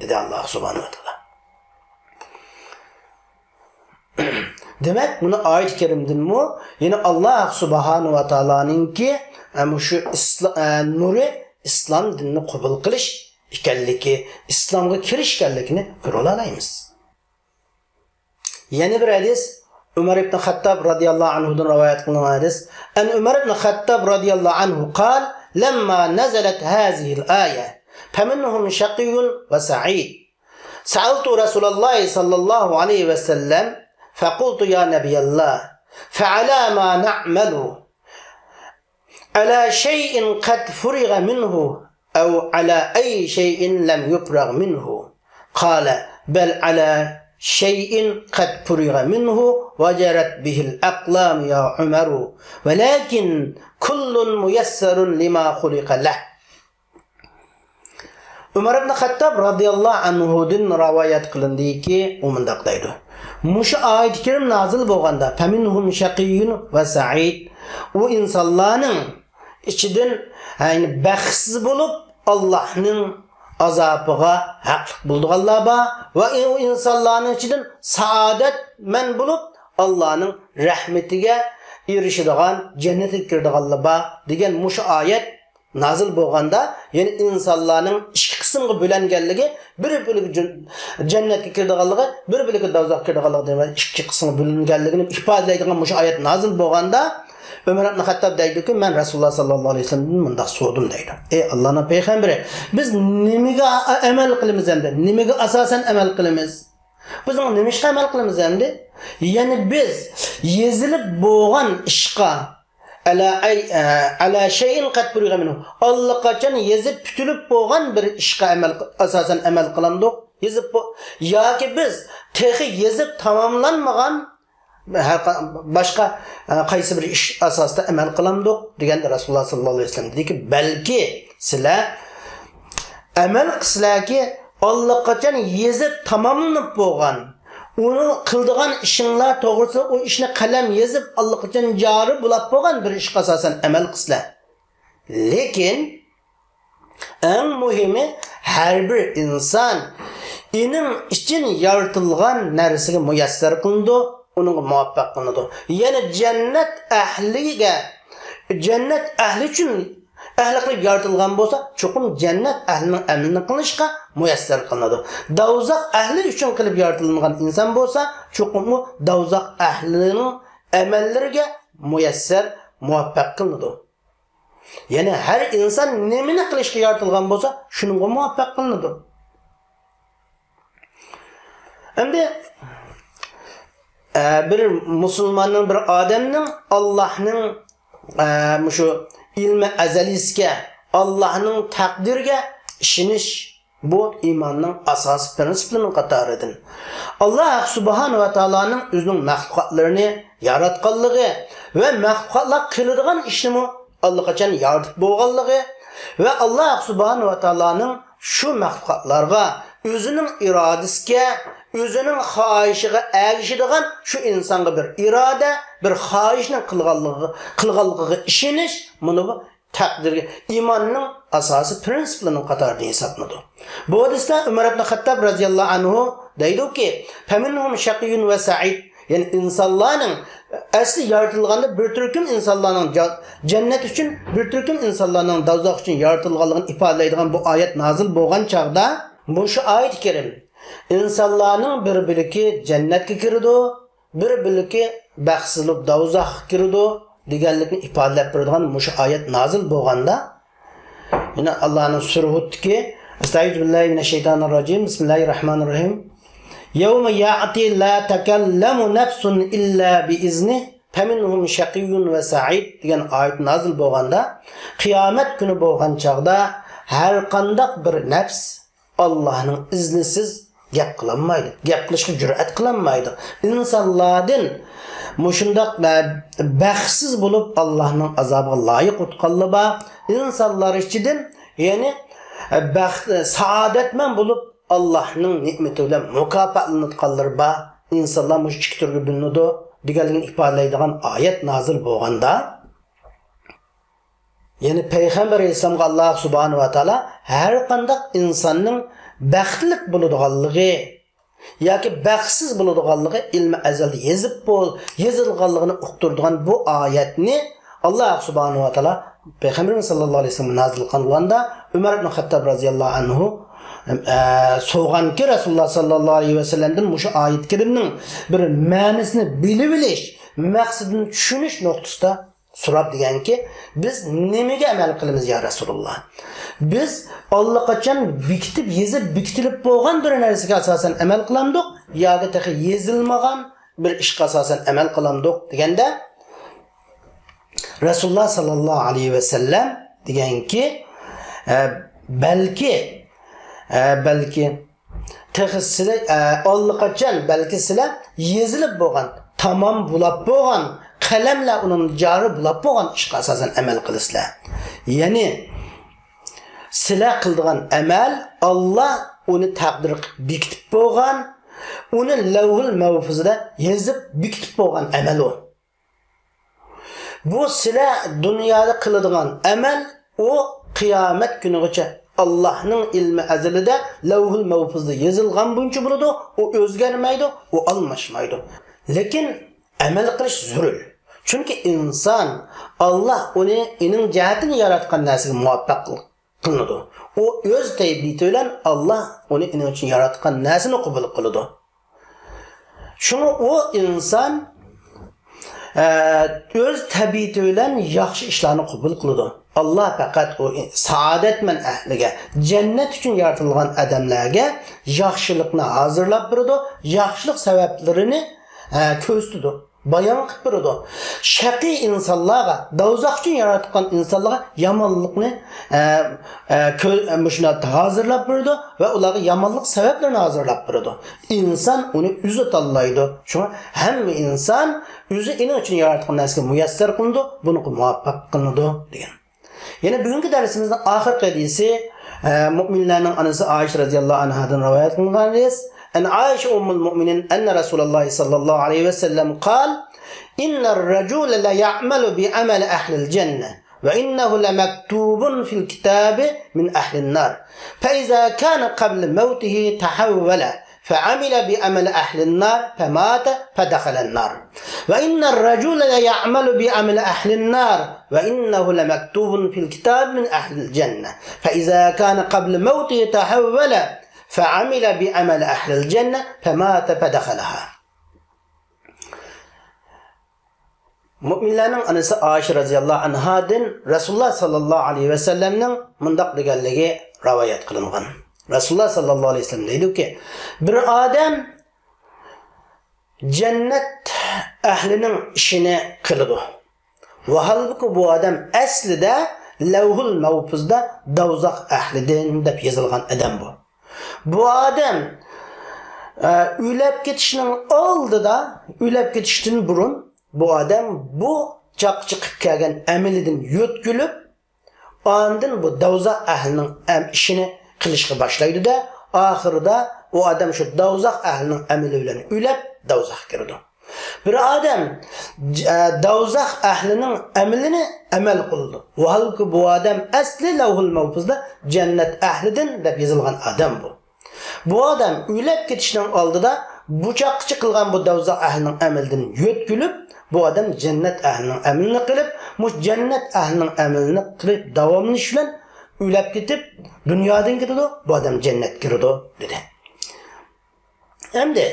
دېدى ئاللا سۇبھانەھۇ ۋە تائالا. دېمەك، مۇنۇ ئايەت كەرىمدىنمۇ يەنە ئاللا سۇبھانەھۇ ۋە تائالانىڭكى، ئە، مۇشۇ ئىسلا-، ئە، نۇرى ئىسلام دىنىنى قوبۇل قىلىش ئىكەنلىكى، ئىسلامغا كىرىش ئىكەنلىكىنى كۆرۈۋالالايمىز. يەنە بىر ھەدىس، ئۆمەر ئىبن خەتتاب رازىياللاھۇ ئەنھۇدىن رىۋايەت قىلىنغان ھەدىس. عن عمر بن الخطاب رضي الله عنه قال: لما نزلت هذه الآية: فمنهم شقي وسعيد، سألت رسول الله صلى الله عليه وسلم فقلت: يا نبي الله، فعلى ما نعمل؟ على شيء قد فرغ منه أو على أي شيء لم يفرغ منه؟ قال: بل على شيء قد فرغ منه وجرت به الأقلام يا عمر، ولكن كل ميسر لما خلق له. ئۆمەر ئىبن خەتتاب رازىياللاھۇ ئەنھۇدىن رىۋايەت قىلىندىكى، ئۇ مۇنداق دەيدۇ: مۇشۇ ئايەت كەرىم نازىل بولغاندا، فمنهم شقي وسعيد، ئۇ ئىنسانلارنىڭ ئىچىدىن، يەنى بەختسىز بولۇپ، ئاللاھنىڭ ئازابىغا ھەقلىق بولىدىغانلار بار ۋە ئۇ ئىنسانلارنىڭ ئىچىدىن سائادەتمەن بولۇپ، ئاللاھنىڭ رەھمىتىگە ئېرىشىدىغان، جەننەتكە كىرىدىغانلار بار، دېگەن مۇشۇ ئايەت نازىل بولغاندا، يەنى ئىنسانلارنىڭ ئىككى قىسىمغا بۆلۈنگەنلىكى، بىر بۆلىكى جۈن-، جەننەتكە كىرىدىغانلىقى، بىر بۆلىكى دوزاخقا كىرىدىغانلىقى دېگەن ئىككى قىسىمغا بۆلۈنگەنلىكىنى ئىپادىلەيدىغان مۇشۇ ئايەت نازىل بولغاندا، ئۆمەر ئىبن خەتتاب دەيدۇكى، مەن رەسۇلۇللا ساللاللاھۇ ئەلەيھى ۋەسەللەمدىن مۇنداق سورىدىم دەيدۇ. ئەي ئاللانىڭ پەيغەمبىرى، بىز نېمىگە ئەمەل قىلىمىز ئەمدى؟ نېمىگە ئاساسەن ئەمەل قىلىمىز؟ بىز نېمىشقا ئەمەل قىلىمىز ئەمدى؟ يەنى بىز يېزىلىپ بولغان ئىشقا، ئەلا ئەي-، ئە، ئەلا شەيئىن قەد پۇرىغە مىنھۇ. ئاللىقاچان يېزىپ پۈتۈلۈپ بولغان بىر ئىشقا ئەمەل، ئاساسەن ئەمەل قىلامدۇق. يېزىپ بو-، ياكى بىز تېخى يېزىپ تاماملانمىغان ھەر قا-، باشقا، ئە، قايسى بىر ئىش ئاساسىدا ئەمەل قىلامدۇق دېگەندە، رەسۇلۇللا ساللاللاھۇ ئەلەيھى ۋەسەللەم دېدىكى، بەلكى سىلەر ئەمەل قىلسىلەركى، ئاللىقاچان يېزىپ تاماملىنىپ بولغان، ئۇنى قىلىدىغان ئىشىڭلار توغرىسىدا ئۇ ئىشنى قەلەم يېزىپ، ئاللىقاچان جارى بولاپ بولغان بىر ئىشقا ئاساسەن ئەمەل قىلسىلەر. لېكىن ئەڭ مۇھىمى، ھەر بىر ئىنسان ئېنىڭ ئىچىن يارىتىلغان نەرسىگە مۇيەسسەر قىلىنىدۇ، ئۇنىڭغا مۇۋەپپەق قىلىنىدۇ. يەنى جەننەت ئەھلىگە، جەننەت ئەھلى ئۈچۈن ئەھلى قىلىپ يارىتىلغان بولسا، چوقۇم جەننەت ئەھلىنىڭ ئەمىلىنى قىلىشقا مۇيەسسەر قىلىنىدۇ. دوزاخ ئەھلى ئۈچۈن قىلىپ يارىتىلغان ئىنسان بولسا، چوقۇم ئۇ دوزاخ ئەھلىنىڭ ئەمەللىرىگە مۇيەسسەر، مۇۋەپپەق قىلىنىدۇ. يەنى ھەر ئىنسان نېمىنى قىلىشقا يارىتىلغان بولسا، شۇنىڭغا مۇۋەپپەق قىلىنىدۇ. ئەمدى، ئە، بىر مۇسۇلماننىڭ، بىر ئادەمنىڭ ئاللاھنىڭ، ئە، مۇشۇ ئىلمى ئەزەلىسىگە، ئاللاھنىڭ تەقدىرىگە ئىشىنىش، بۇ ئىماننىڭ ئاساسىي پىرىنسىپلىرىنىڭ قاتارىدىن. ئاللاھ سۇبھانەھۇ ۋە تائالانىڭ ئۆزىنىڭ مەخلۇقاتلىرىنى ياراتقانلىقى ۋە مەخلۇقاتلار قىلىدىغان ئىشنىمۇ ئاللىقاچان يارىتىپ بولغانلىقى ۋە ئاللاھ سۇبھانەھۇ ۋە تائالانىڭ شۇ مەخلۇقاتلارغا ئۆزىنىڭ ئىرادىسىگە، ئۆزىنىڭ خاھىشىغا ئەگىشىدىغان شۇ ئىنسانغا بىر ئىرادە، بىر خاھىشنىڭ قىلغانلىقىغا، قىلغانلىقىغا ئىشىنىش، مانا بۇ تەقدىرگە ئىماننىڭ ئاساسىي پىرىنسىپلىرىنىڭ قاتارىدىن ھېسابلىنىدۇ. بۇ ھەدىستە ئۆمەر ئىبن خەتتاب رەزىياللاھۇ ئەنھۇ دەيدۇكى، فَمِنْهُمْ شَقِيٌّ وَسَعِيدٌ، يەنى ئىنسانلارنىڭ، ئەسلى يارىتىلغاندا بىر تۈركۈم ئىنسانلارنىڭ جا-، جەننەت ئۈچۈن، بىر تۈركۈم ئىنسانلارنىڭ دوزاخ ئۈچۈن يارىتىلغانلىقىنى ئىپادىلەيدىغان بۇ ئايەت نازىل بولغان چاغدا، مۇشۇ ئايەت كەرىم، ئىنسانلارنىڭ بىر بۆلىكى جەننەتكە كىرىدۇ، بىر بۆلىكى بەختسىز بولۇپ دوزاخقا كىرىدۇ دېگەنلىكنى ئىپادىلەپ بېرىدىغان مۇشۇ ئايەت نازىل بولغاندا، يەنە ئاللانىڭ سۈرە ھۇدتىكى، ئەستەئىزۇ بىللاھى مىنەش شەيتانىر راجىم، بىسمىللاھىر راھمانىر راھىم. يَوْمَ يَأْتِي لَا تَكَلَّمُ نَفْسٌ إِلَّا بِإِذْنِهِ فَمِنْهُمْ شَقِيٌّ وَسَعِيدٌ دېگەن ئايەت نازىل بولغاندا، قىيامەت كۈنى بولغان چاغدا ھەر قانداق بىر نەپس ئاللاھنىڭ ئىزنىسىز گەپ قىلالمايدۇ. گەپ قىلىشقا جۈرئەت قىلالمايدۇ. ئىنسانلاردىن مۇشۇنداق بە-، بەختسىز بولۇپ، ئاللاھنىڭ ئازابىغا لايىق بولغانلار بار. ئىنسانلار ئىچىدىن، يەنى، بەخت-، سائادەتمەن بولۇپ، ئاللاھنىڭ نېمىتى بىلەن مۇكاپاتلىنىدىغانلار بار. ئىنسانلار مۇشۇ ئىككى تۈرگە بۆلۈنىدۇ، دېگەنلىكنى ئىپادىلەيدىغان ئايەت نازىل بولغاندا، يەنى پەيغەمبەر ئەلەيھىسسالامغا ئاللاھ سۇبھانەھۇ ۋە تائالا ھەر قانداق ئىنساننىڭ بەختلىك بولىدىغانلىقى ياكى بەختسىز بولىدىغانلىقى ئىلمى ئەزەلدە يېزىپ بول-، يېزىلغانلىقىنى ئۇقتۇرىدىغان بۇ ئايەتنى ئاللاھ سۇبھانەھۇ ۋە تائالا پەيغەمبىرىمىز ساللاللاھۇ ئەلەيھى ۋەسەللەمگە نازىل قىلغاندا، ئۆمەر ئىبن خەتتاب رەزىياللاھۇ ئەنھۇ، ئە، سورىغانكى، رەسۇلۇللاھ ساللاللاھۇ ئەلەيھى ۋەسەللەمدىن مۇشۇ ئايەت كەرىمنىڭ بىر مەنىسىنى بىلىۋېلىش، مەقسىتىنى چۈشىنىش نۇقتىسىدا سوراپ دېگەنكى، بىز نېمىگە ئەمەل قىلىمىز يا رەسۇلۇللاھ؟ بىز ئاللىقاچان بېكىتىپ، يېزىپ بېكىتىلىپ بولغان بىر نەرسىگە ئاساسەن ئەمەل قىلامدۇق ياكى تېخى يېزىلمىغان بىر ئىشقا ئاساسەن ئەمەل قىلامدۇق دېگەندە، رەسۇلۇللاھ ساللاللاھۇ ئەلەيھى ۋەسەللەم دېگەنكى، ئە، بەلكى، ئە، بەلكى تېخى سىلەر، ئە، ئاللىقاچان بەلكى سىلەر يېزىلىپ بولغان، تامام بولاپ بولغان، قەلەملەر ئۇنىڭ جارى بولاپ بولغان ئىشقا ئاساسەن ئەمەل قىلىسىلەر. يەنى سىلەر قىلىدىغان ئەمەل، ئاللاھ ئۇنى تەقدىر قىلىپ بېكىتىپ بولغان، ئۇنى لەۋھۇل مەھفۇزدا يېزىپ بېكىتىپ بولغان ئەمەل ئۇ. بۇ سىلەر دۇنيادا قىلىدىغان ئەمەل، ئۇ قىيامەت كۈنىغىچە ئاللاھنىڭ ئىلمى ئەزەلىدە لەۋھۇل مەھفۇزدا يېزىلغان بويىچە بولىدۇ، ئۇ ئۆزگەرمەيدۇ، ئۇ ئالماشمايدۇ. لېكىن ئەمەل قىلىش زۆرۈر. چۈنكى ئىنسان، ئاللاھ ئۇنى ئېنىڭ جەھەتتىن ياراتقان نەرسىگە مۇۋەپپەق قىل-، قىلىنىدۇ. ئۇ ئۆز تەبىئىتى بىلەن ئاللاھ ئۇنى ئېنىڭ ئۈچۈن ياراتقان نەرسىنى قوبۇل قىلىدۇ. شۇڭا ئۇ ئىنسان، ئە، ئۆز تەبىئىتى بىلەن ياخشى ئىشلارنى قوبۇل قىلىدۇ. ئاللاھ پەقەت ئۇ سائادەتمەن ئەھلىگە، جەننەت ئۈچۈن يارىتىلغان ئادەملەرگە ياخشىلىقنى ھازىرلاپ بېرىدۇ، ياخشىلىق سەۋەبلىرىنى، ئە، كۆرسىتىدۇ، بايان قىلىپ بېرىدۇ. شەقىي ئىنسانلارغا، دوزاخ ئۈچۈن ياراتقان ئىنسانلارغا يامانلىقنى، ئە، ئە، كۆ-، مۇشۇنداق ھازىرلاپ بېرىدۇ ۋە ئۇلارغا يامانلىق سەۋەبلىرىنى ھازىرلاپ بېرىدۇ. ئىنسان ئۇنى ئۆزى تاللايدۇ. شۇڭا ھەممە ئىنسان ئۆزى ئېنىڭ ئۈچۈن ياراتقان نەرسىگە مۇيەسسەر قىلىنىدۇ، بۇنىڭغا مۇۋەپپەق قىلىنىدۇ دېگەن. يەنە بۈگۈنكى دەرسىمىزنىڭ ئاخىرقى ھەدىسى، ئە، مۆمىنلەرنىڭ ئانىسى ئائىشە رەزىياللاھۇ ئەنھادىن رىۋايەت قىلىنغان ھەدىس. عن عائشة أم المؤمنين أن رسول الله صلى الله عليه وسلم قال: إن الرجل ليعمل بعمل أهل الجنة، وإنه لمكتوب في الكتاب من أهل النار، فإذا كان قبل موته تحول فعمل بعمل أهل النار فمات فدخل النار، وإن الرجل ليعمل بعمل أهل النار، وإنه لمكتوب في الكتاب من أهل الجنة، فإذا كان قبل موته تحول فعمل بعمل أهل الجنة فمات فدخلها. مۆمىنلەرنىڭ ئانىسى ئائىشە رەزىياللاھۇ ئەنھادىن رەسۇلۇللا ساللاللاھۇ ئەلەيھى ۋەسەللەمنىڭ مۇنداق دېگەنلىكى رىۋايەت قىلىنغان. رەسۇلۇللا ساللاللاھۇ ئەلەيھى ۋەسەللەم دەيدۇكى، بىر ئادەم جەننەت ئەھلىنىڭ ئىشىنى قىلىدۇ. ۋاھالبۇكى، بۇ ئادەم ئەسلىدە لەۋھۇل مەھپۇزدا دوزاخ ئەھلىدىن دەپ يېزىلغان ئادەم بۇ. بۇ ئادەم، ئە، ئۆلۈپ كېتىشنىڭ ئالدىدا، ئۆلۈپ كېتىشتىن بۇرۇن بۇ ئادەم بۇ چاغقىچە قىلىپ كەلگەن ئەمىلىدىن يۆتكىلىپ، ئاندىن بۇ دوزاخ ئەھلىنىڭ ئەم-، ئىشىنى قىلىشقا باشلايدۇ-دە، ئاخىرىدا ئۇ ئادەم شۇ دوزاخ ئەھلىنىڭ ئەمىلى بىلەن ئۆلۈپ، دوزاخقا كىرىدۇ. بىر ئادەم، ئە، دوزاخ ئەھلىنىڭ ئەمىلىنى ئەمەل قىلىدۇ. ۋاھالبۇكى، بۇ ئادەم ئەسلى لەۋھۇل مەھپۇزدا جەننەت ئەھلىدىن دەپ يېزىلغان ئادەم بۇ. بۇ ئادەم ئۆلۈپ كېتىشنىڭ ئالدىدا بۇ چاغقىچە قىلغان بۇ دوزاخ ئەھلىنىڭ ئەمىلىدىن يۆتكىلىپ، بۇ ئادەم جەننەت ئەھلىنىڭ ئەمىلىنى قىلىپ، مۇشۇ جەننەت ئەھلىنىڭ ئەمىلىنى قىلىپ داۋاملىشىش بىلەن ئۆلۈپ كېتىپ، دۇنيادىن كېتىدۇ، بۇ ئادەم جەننەتكە كىرىدۇ، دېدى. ئەمدى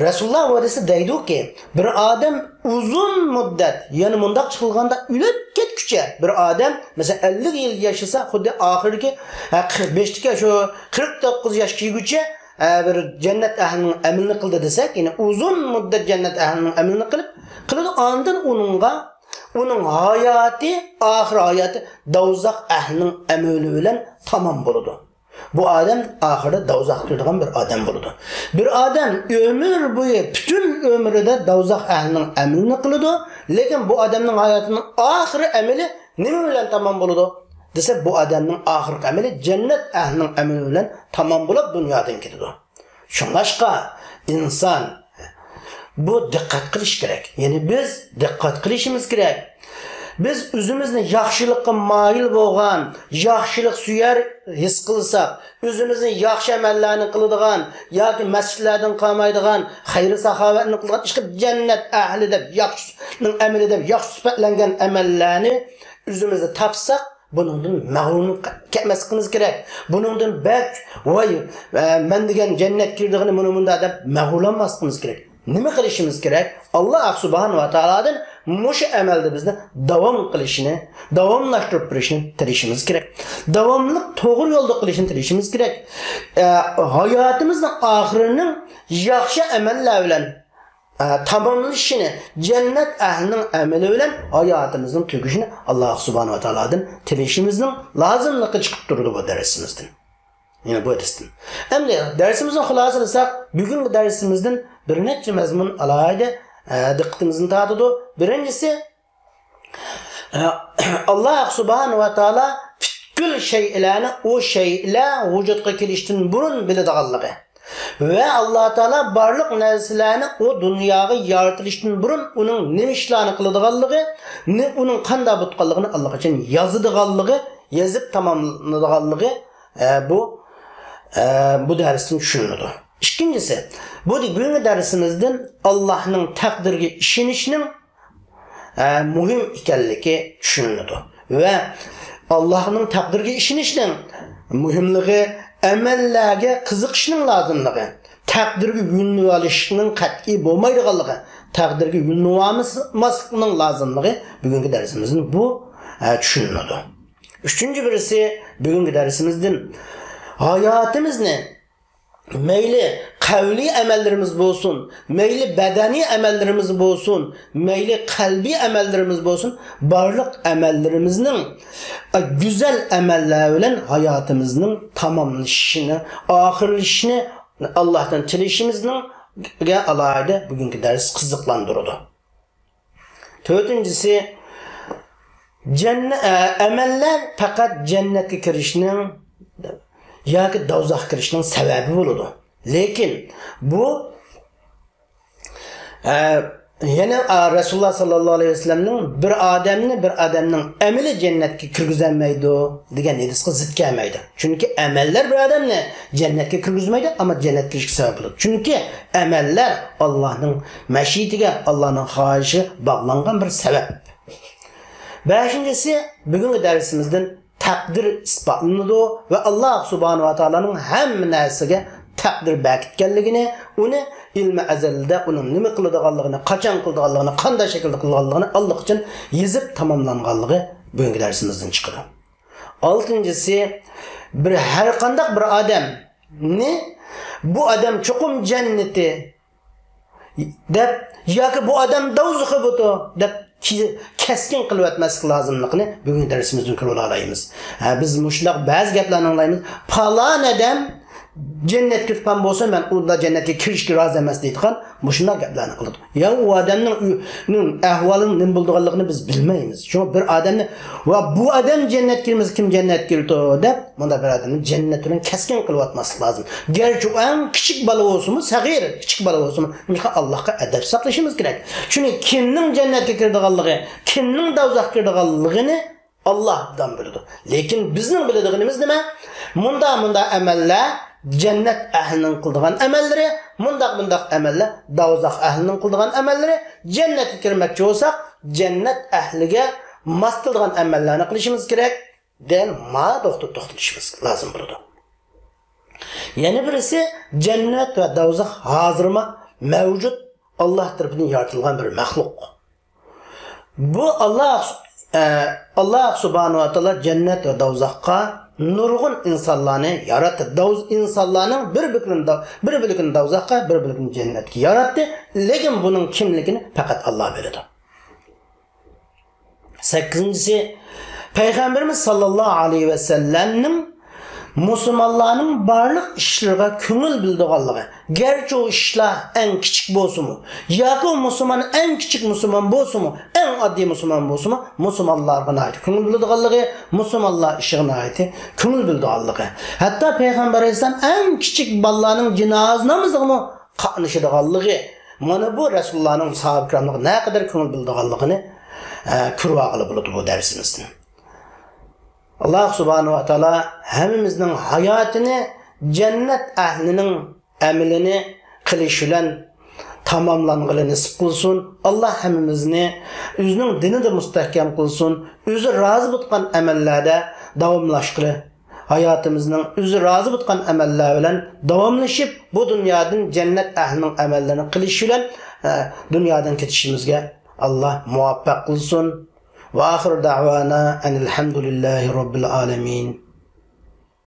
رەسۇلۇللا بۇ ھەدىستە دەيدۇكى، بىر ئادەم ئۇزۇن مۇددەت، يەنى مۇنداق قىلغاندا ئۆلۈپ كەتكۈچە، بىر ئادەم، مەسىلەن، ئەللىك يىل ياشىسا، خۇددى ئاخىرقى، ھە، قىرىق بەشتىكى شۇ قىرىق توققۇز ياشقا كىرگۈچە، ھە، بىر جەننەت ئەھلىنىڭ ئەمىلىنى قىلدى دېسەك، يەنى ئۇزۇن مۇددەت جەننەت ئەھلىنىڭ ئەمىلىنى قىلىپ، قىلىدۇ، ئاندىن ئۇنىڭغا، ئۇنىڭ ھاياتى، ئاخىر ھاياتى دوزاخ ئەھلىنىڭ ئەمىلى بىلەن تامام بولىدۇ. بۇ ئادەم ئاخىرىدا دوزاخقا كىرىدىغان بىر ئادەم بولىدۇ. بىر ئادەم ئۆمۈر بويى، پۈتۈن ئۆمرىدە دوزاخ ئەھلىنىڭ ئەمىلىنى قىلىدۇ، لېكىن بۇ ئادەمنىڭ ھاياتىنىڭ ئاخىرى ئەمىلى نېمە بىلەن تامام بولىدۇ دېسە، بۇ ئادەمنىڭ ئاخىرقى ئەمىلى جەننەت ئەھلىنىڭ ئەمىلى بىلەن تامام بولۇپ، دۇنيادىن كېتىدۇ. شۇڭلاشقا ئىنسان بۇ دىققەت قىلىش كېرەك. يەنى بىز دىققەت قىلىشىمىز كېرەك. بىز ئۆزىمىزنى ياخشىلىققا مايىل بولغان، ياخشىلىق سۆيەر ھېس قىلساق، ئۆزىمىزنى ياخشى ئەمەللەرنى قىلىدىغان ياكى مەسچىتلەردىن قالمايدىغان، خەير-ساخاۋەتنى قىلىدىغان، ئىشقىلىپ جەننەت ئەھلى دەپ ياخشىنىڭ ئەمىلى دەپ ياخشى سۈپەتلەنگەن ئەمەللەرنى ئۆزىمىزدە تاپساق، بۇنىڭدىن مەغرۇرلۇق كەتمەسلىكىمىز كېرەك. بۇنىڭدىن بەك، ۋاي، ئە، مەن دېگەن جەننەت كىردىغىنى مۇنۇ مۇندا دەپ مەغرۇرلانماسلىقىمىز كېرەك. نېمە قىلىشىمىز كېرەك؟ ئاللا سۇبھانەھۇ ۋە تائالادىن مۇشۇ ئەمەلدە بىزنى داۋام قىلىشىنى، داۋاملاشتۇرۇپ بېرىشىنى تىلىشىمىز كېرەك. داۋاملىق توغرا يولدا قىلىشىنى تىلىشىمىز كېرەك. ئە، ھاياتىمىزنىڭ ئاخىرىنىڭ ياخشى ئەمەللەر بىلەن ئە، تاماملىشىنى، جەننەت ئەھلىنىڭ ئەمىلى بىلەن ھاياتىمىزنىڭ تۈگىشىنى ئاللا سۇبھانەھۇ ۋە تائالادىن تىلىشىمىزنىڭ لازىملىقى چىقىپ تۇرىدۇ بۇ دەرسىمىزدىن. يەنى بۇ ھەدىستىن. ئەمدى دەرسىمىزنى خۇلاسىلىساق، بۈگۈنكى دەرسىمىزدىن بىر نەچچە مەزمۇن ئالاھىدە، ئە، دىققىتىمىزنى تارتىدۇ. بىرىنچىسى، ئە، ئاللا سۇبھانەھۇ ۋە تائالا پۈتكۈل شەيئىلەرنى ئۇ شەيئىلەر ۋۇجۇدقا كېلىشتىن بۇرۇن بىلىدىغانلىقى. ۋە ئاللا تائالا بارلىق نەرسىلەرنى ئۇ دۇنياغا يارىتىلىشتىن بۇرۇن ئۇنىڭ نېمە ئىشلارنى قىلىدىغانلىقى، نى-، ئۇنىڭ قانداق بولىدىغانلىقىنى ئاللىقاچان يازىدىغانلىقى، يېزىپ تاماملىغانلىقى، ئە، بۇ، ئە، بۇ دەرستىن چۈشىنىلىدۇ. ئىككىنچىسى، بۇ دە-، بۈگۈنكى دەرسىمىزدىن ئاللانىڭ تەقدىرىگە ئىشىنىشنىڭ ئە، مۇھىم ئىكەنلىكى چۈشىنىلىدۇ. ۋە ئاللاھنىڭ تەقدىرىگە ئىشىنىشنىڭ مۇھىملىقى، ئەمەللەرگە قىزىقىشنىڭ لازىملىقى، تەقدىرگە يۈزلىنىۋېلىشنىڭ قەتئىي بولمايدىغانلىقى، تەقدىرگە يۈزلىنىۋالماسلىقنىڭ لازىملىقى بۈگۈنكى دەرسىمىزدىن بۇ، ئە، چۈشىنىلىدۇ. ئۈچىنچى بىرسى، بۈگۈنكى دەرسىمىزدىن ھاياتىمىزنى مەيلى قەۋلىي ئەمەللىرىمىز بولسۇن، مەيلى بەدەنىي ئەمەللىرىمىز بولسۇن، مەيلى قەلبىي ئەمەللىرىمىز بولسۇن، بارلىق ئەمەللىرىمىزنىڭ، ئە، گۈزەل ئەمەللەر بىلەن ھاياتىمىزنىڭ تاماملىشىشىنى، ئاخىرلىشىشىنى ئاللاھتىن تىلىشىمىزنىڭ گە ئالاھىدە بۈگۈنكى دەرس قىزىقلاندۇرىدۇ. تۆتىنچىسى، جەننە-، ئە، ئەمەللەر پەقەت جەننەتكە كىرىشنىڭ ياكى دوزاخقا كىرىشنىڭ سەۋەبى بولىدۇ. لېكىن بۇ، ئە، يەنە، ئە، رەسۇلۇللا ساللاللاھۇ ئەلەيھى ۋەسەللەمنىڭ بىر ئادەمنى بىر ئادەمنىڭ ئەمىلى جەننەتكە كىرگۈزەلمەيدۇ دېگەن ھەدىسقا زىت كەلمەيدۇ. چۈنكى ئەمەللەر بىر ئادەمنى جەننەتكە كىرگۈزمەيدۇ، ئەمما جەننەتكە كىرىشكە سەۋەب بولىدۇ. چۈنكى ئەمەللەر ئاللاھنىڭ مەشىئىتىگە، ئاللاھنىڭ خاھىشىغا باغلانغان بىر سەۋەب. بەشىنچىسى، بۈگۈنكى دەرسىمىزدىن تەقدىر ئىسپاتلىنىدۇ ۋە ئاللاھ سۇبھانەھۇ ۋە تائالانىڭ ھەممە نەرسىگە تەقدىر بەركىتكەنلىكىنى، ئۇنى ئىلمى ئەزەلدە ئۇنىڭ نېمە قىلىدىغانلىقىنى، قاچان قىلىدىغانلىقىنى، قانداق شەكىلدە قىلىدىغانلىقىنى ئاللىقاچان يېزىپ تاماملانغانلىقى بۈگۈنكى دەرسىمىزدىن چىقىدۇ. ئالتىنچىسى، بىر، ھەر قانداق بىر ئادەمنى بۇ ئادەم چوقۇم جەننىتى دەپ ياكى بۇ ئادەم دوزىخى بۇتۇ دەپ كى-، كەسكىن قىلىۋەتمەسلىك لازىملىقىنى بۈگۈنكى دەرسىمىزدىن كۆرۈۋالالايمىز. ھە، بىز مۇشۇنداق بەزى گەپلەرنى ئاڭلايمىز. پالان ئادەم جەننەتكە كىرىپ قالغان بولسا، مەن ئۇندا جەننەتكە كىرىشكە رازى ئەمەس دەيدىغان مۇشۇنداق گەپلەرنى قىلىدۇ. يا ئۇ ئادەمنىڭ ئۆ-، نىڭ ئەھۋالىنىڭ نېمە بولىدىغانلىقىنى بىز بىلمەيمىز. شۇڭا بىر ئادەمنى، ۋە بۇ ئادەم جەننەتكە كىرمىسە، كىم جەننەتكە كىرىدۇ دەپ، مۇنداق بىر ئادەمنى جەننەت بىلەن كەسكىن قىلىۋاتماسلىق لازىم. گەرچە ئۇ ئەڭ كىچىك بالا بولسىمۇ، سەغىر، كىچىك بالا بولسىمۇ، ئاللاھقا ئەدەپ ساقلىشىمىز كېرەك. چۈنكى كىمنىڭ جەننەتكە كىرىدىغانلىقى، كىمنىڭ دوزاخقا كىرىدىغانلىقىنى ئاللاھ ئوبدان بىلىدۇ. لېكىن بىزنىڭ بىلىدىغىنىمىز نېمە؟ مۇنداق، مۇنداق ئەمەللەر جەننەت ئەھلىنىڭ قىلىدىغان ئەمەللىرى، مۇنداق، مۇنداق ئەمەللەر دوزاخ ئەھلىنىڭ قىلىدىغان ئەمەللىرى. جەننەتكە كىرمەكچى بولساق، جەننەت ئەھلىگە ماس كېلىدىغان ئەمەللەرنى قىلىشىمىز كېرەك، دېگەن ما توختىتىشىمىز لازىم بولىدۇ. يەنە بىرسى، جەننەت ۋە دوزاخ ھازىرمۇ مەۋجۇت، ئاللاھ تەرىپىدىن يارىتىلغان بىر مەخلۇق. بۇ ئاللاھ، ئە، ئاللاھ سۇبھانەھۇ ۋە تائالا جەننەت ۋە دوزاخقا نۇرغۇن ئىنسانلارنى ياراتتى. دوز-، ئىنسانلارنىڭ بىر بۆلىكىنى دو-، بىر بۆلىكىنى دوزاخقا، بىر بۆلىكىنى جەننەتكە ياراتتى. لېكىن بۇنىڭ كىملىكىنى پەقەت ئاللاھ بىلىدۇ. سەككىزىنچىسى، پەيغەمبىرىمىز ساللاللاھۇ ئەلەيھى ۋەسەللەمنىڭ مۇسۇلمانلارنىڭ بارلىق ئىشلىرىغا كۆڭۈل بۆلىدىغانلىقى، گەرچە ئۇ ئىشلار ئەڭ كىچىك بولسىمۇ، ياكى ئۇ مۇسۇلمان ئەڭ كىچىك مۇسۇلمان بولسىمۇ، ئەڭ ئاددىي مۇسۇلمان بولسىمۇ، مۇسۇلمانلارغا ناھايىتى كۆڭۈل بۆلىدىغانلىقى، مۇسۇلمانلار ئىشىغا ناھايىتى كۆڭۈل بۆلىدىغانلىقى. ھەتتا پەيغەمبەر ئەلەيھىسسالام ئەڭ كىچىك بالىلارنىڭ جىنازا نامىزىغىمۇ قاتنىشىدىغانلىقى، مانا بۇ رەسۇلۇللانىڭ ساھابە كىراملىقىغا نەقەدەر كۆڭۈل بۆلىدىغانلىقىنى، ئە، كۆرۈۋالغىلى بولىدۇ بۇ دەرسىمىزدىن. ئاللاھ سۇبھانەھۇ ۋە تائالا ھەممىمىزنىڭ ھاياتىنى جەننەت ئەھلىنىڭ ئەمىلىنى قىلىش بىلەن تاماملانغىلى نېسىپ قىلسۇن. ئاللاھ ھەممىمىزنى ئۆزىنىڭ دىنىدا مۇستەھكەم قىلسۇن. ئۆزى رازى بولغان ئەمەللەردە داۋاملاشقىلى، ھاياتىمىزنىڭ ئۆزى رازى بولغان ئەمەللەر بىلەن داۋاملىشىپ، بۇ دۇنيادىن جەننەت ئەھلىنىڭ ئەمەللىرىنى قىلىش بىلەن، ئە، دۇنيادىن كېتىشىمىزگە ئاللاھ مۇۋەپپەق قىلسۇن. ۋە ئاخىرۇ دەئۋانا ئەنىل ھەمدۇلىللاھى رەببىل ئالەمىن.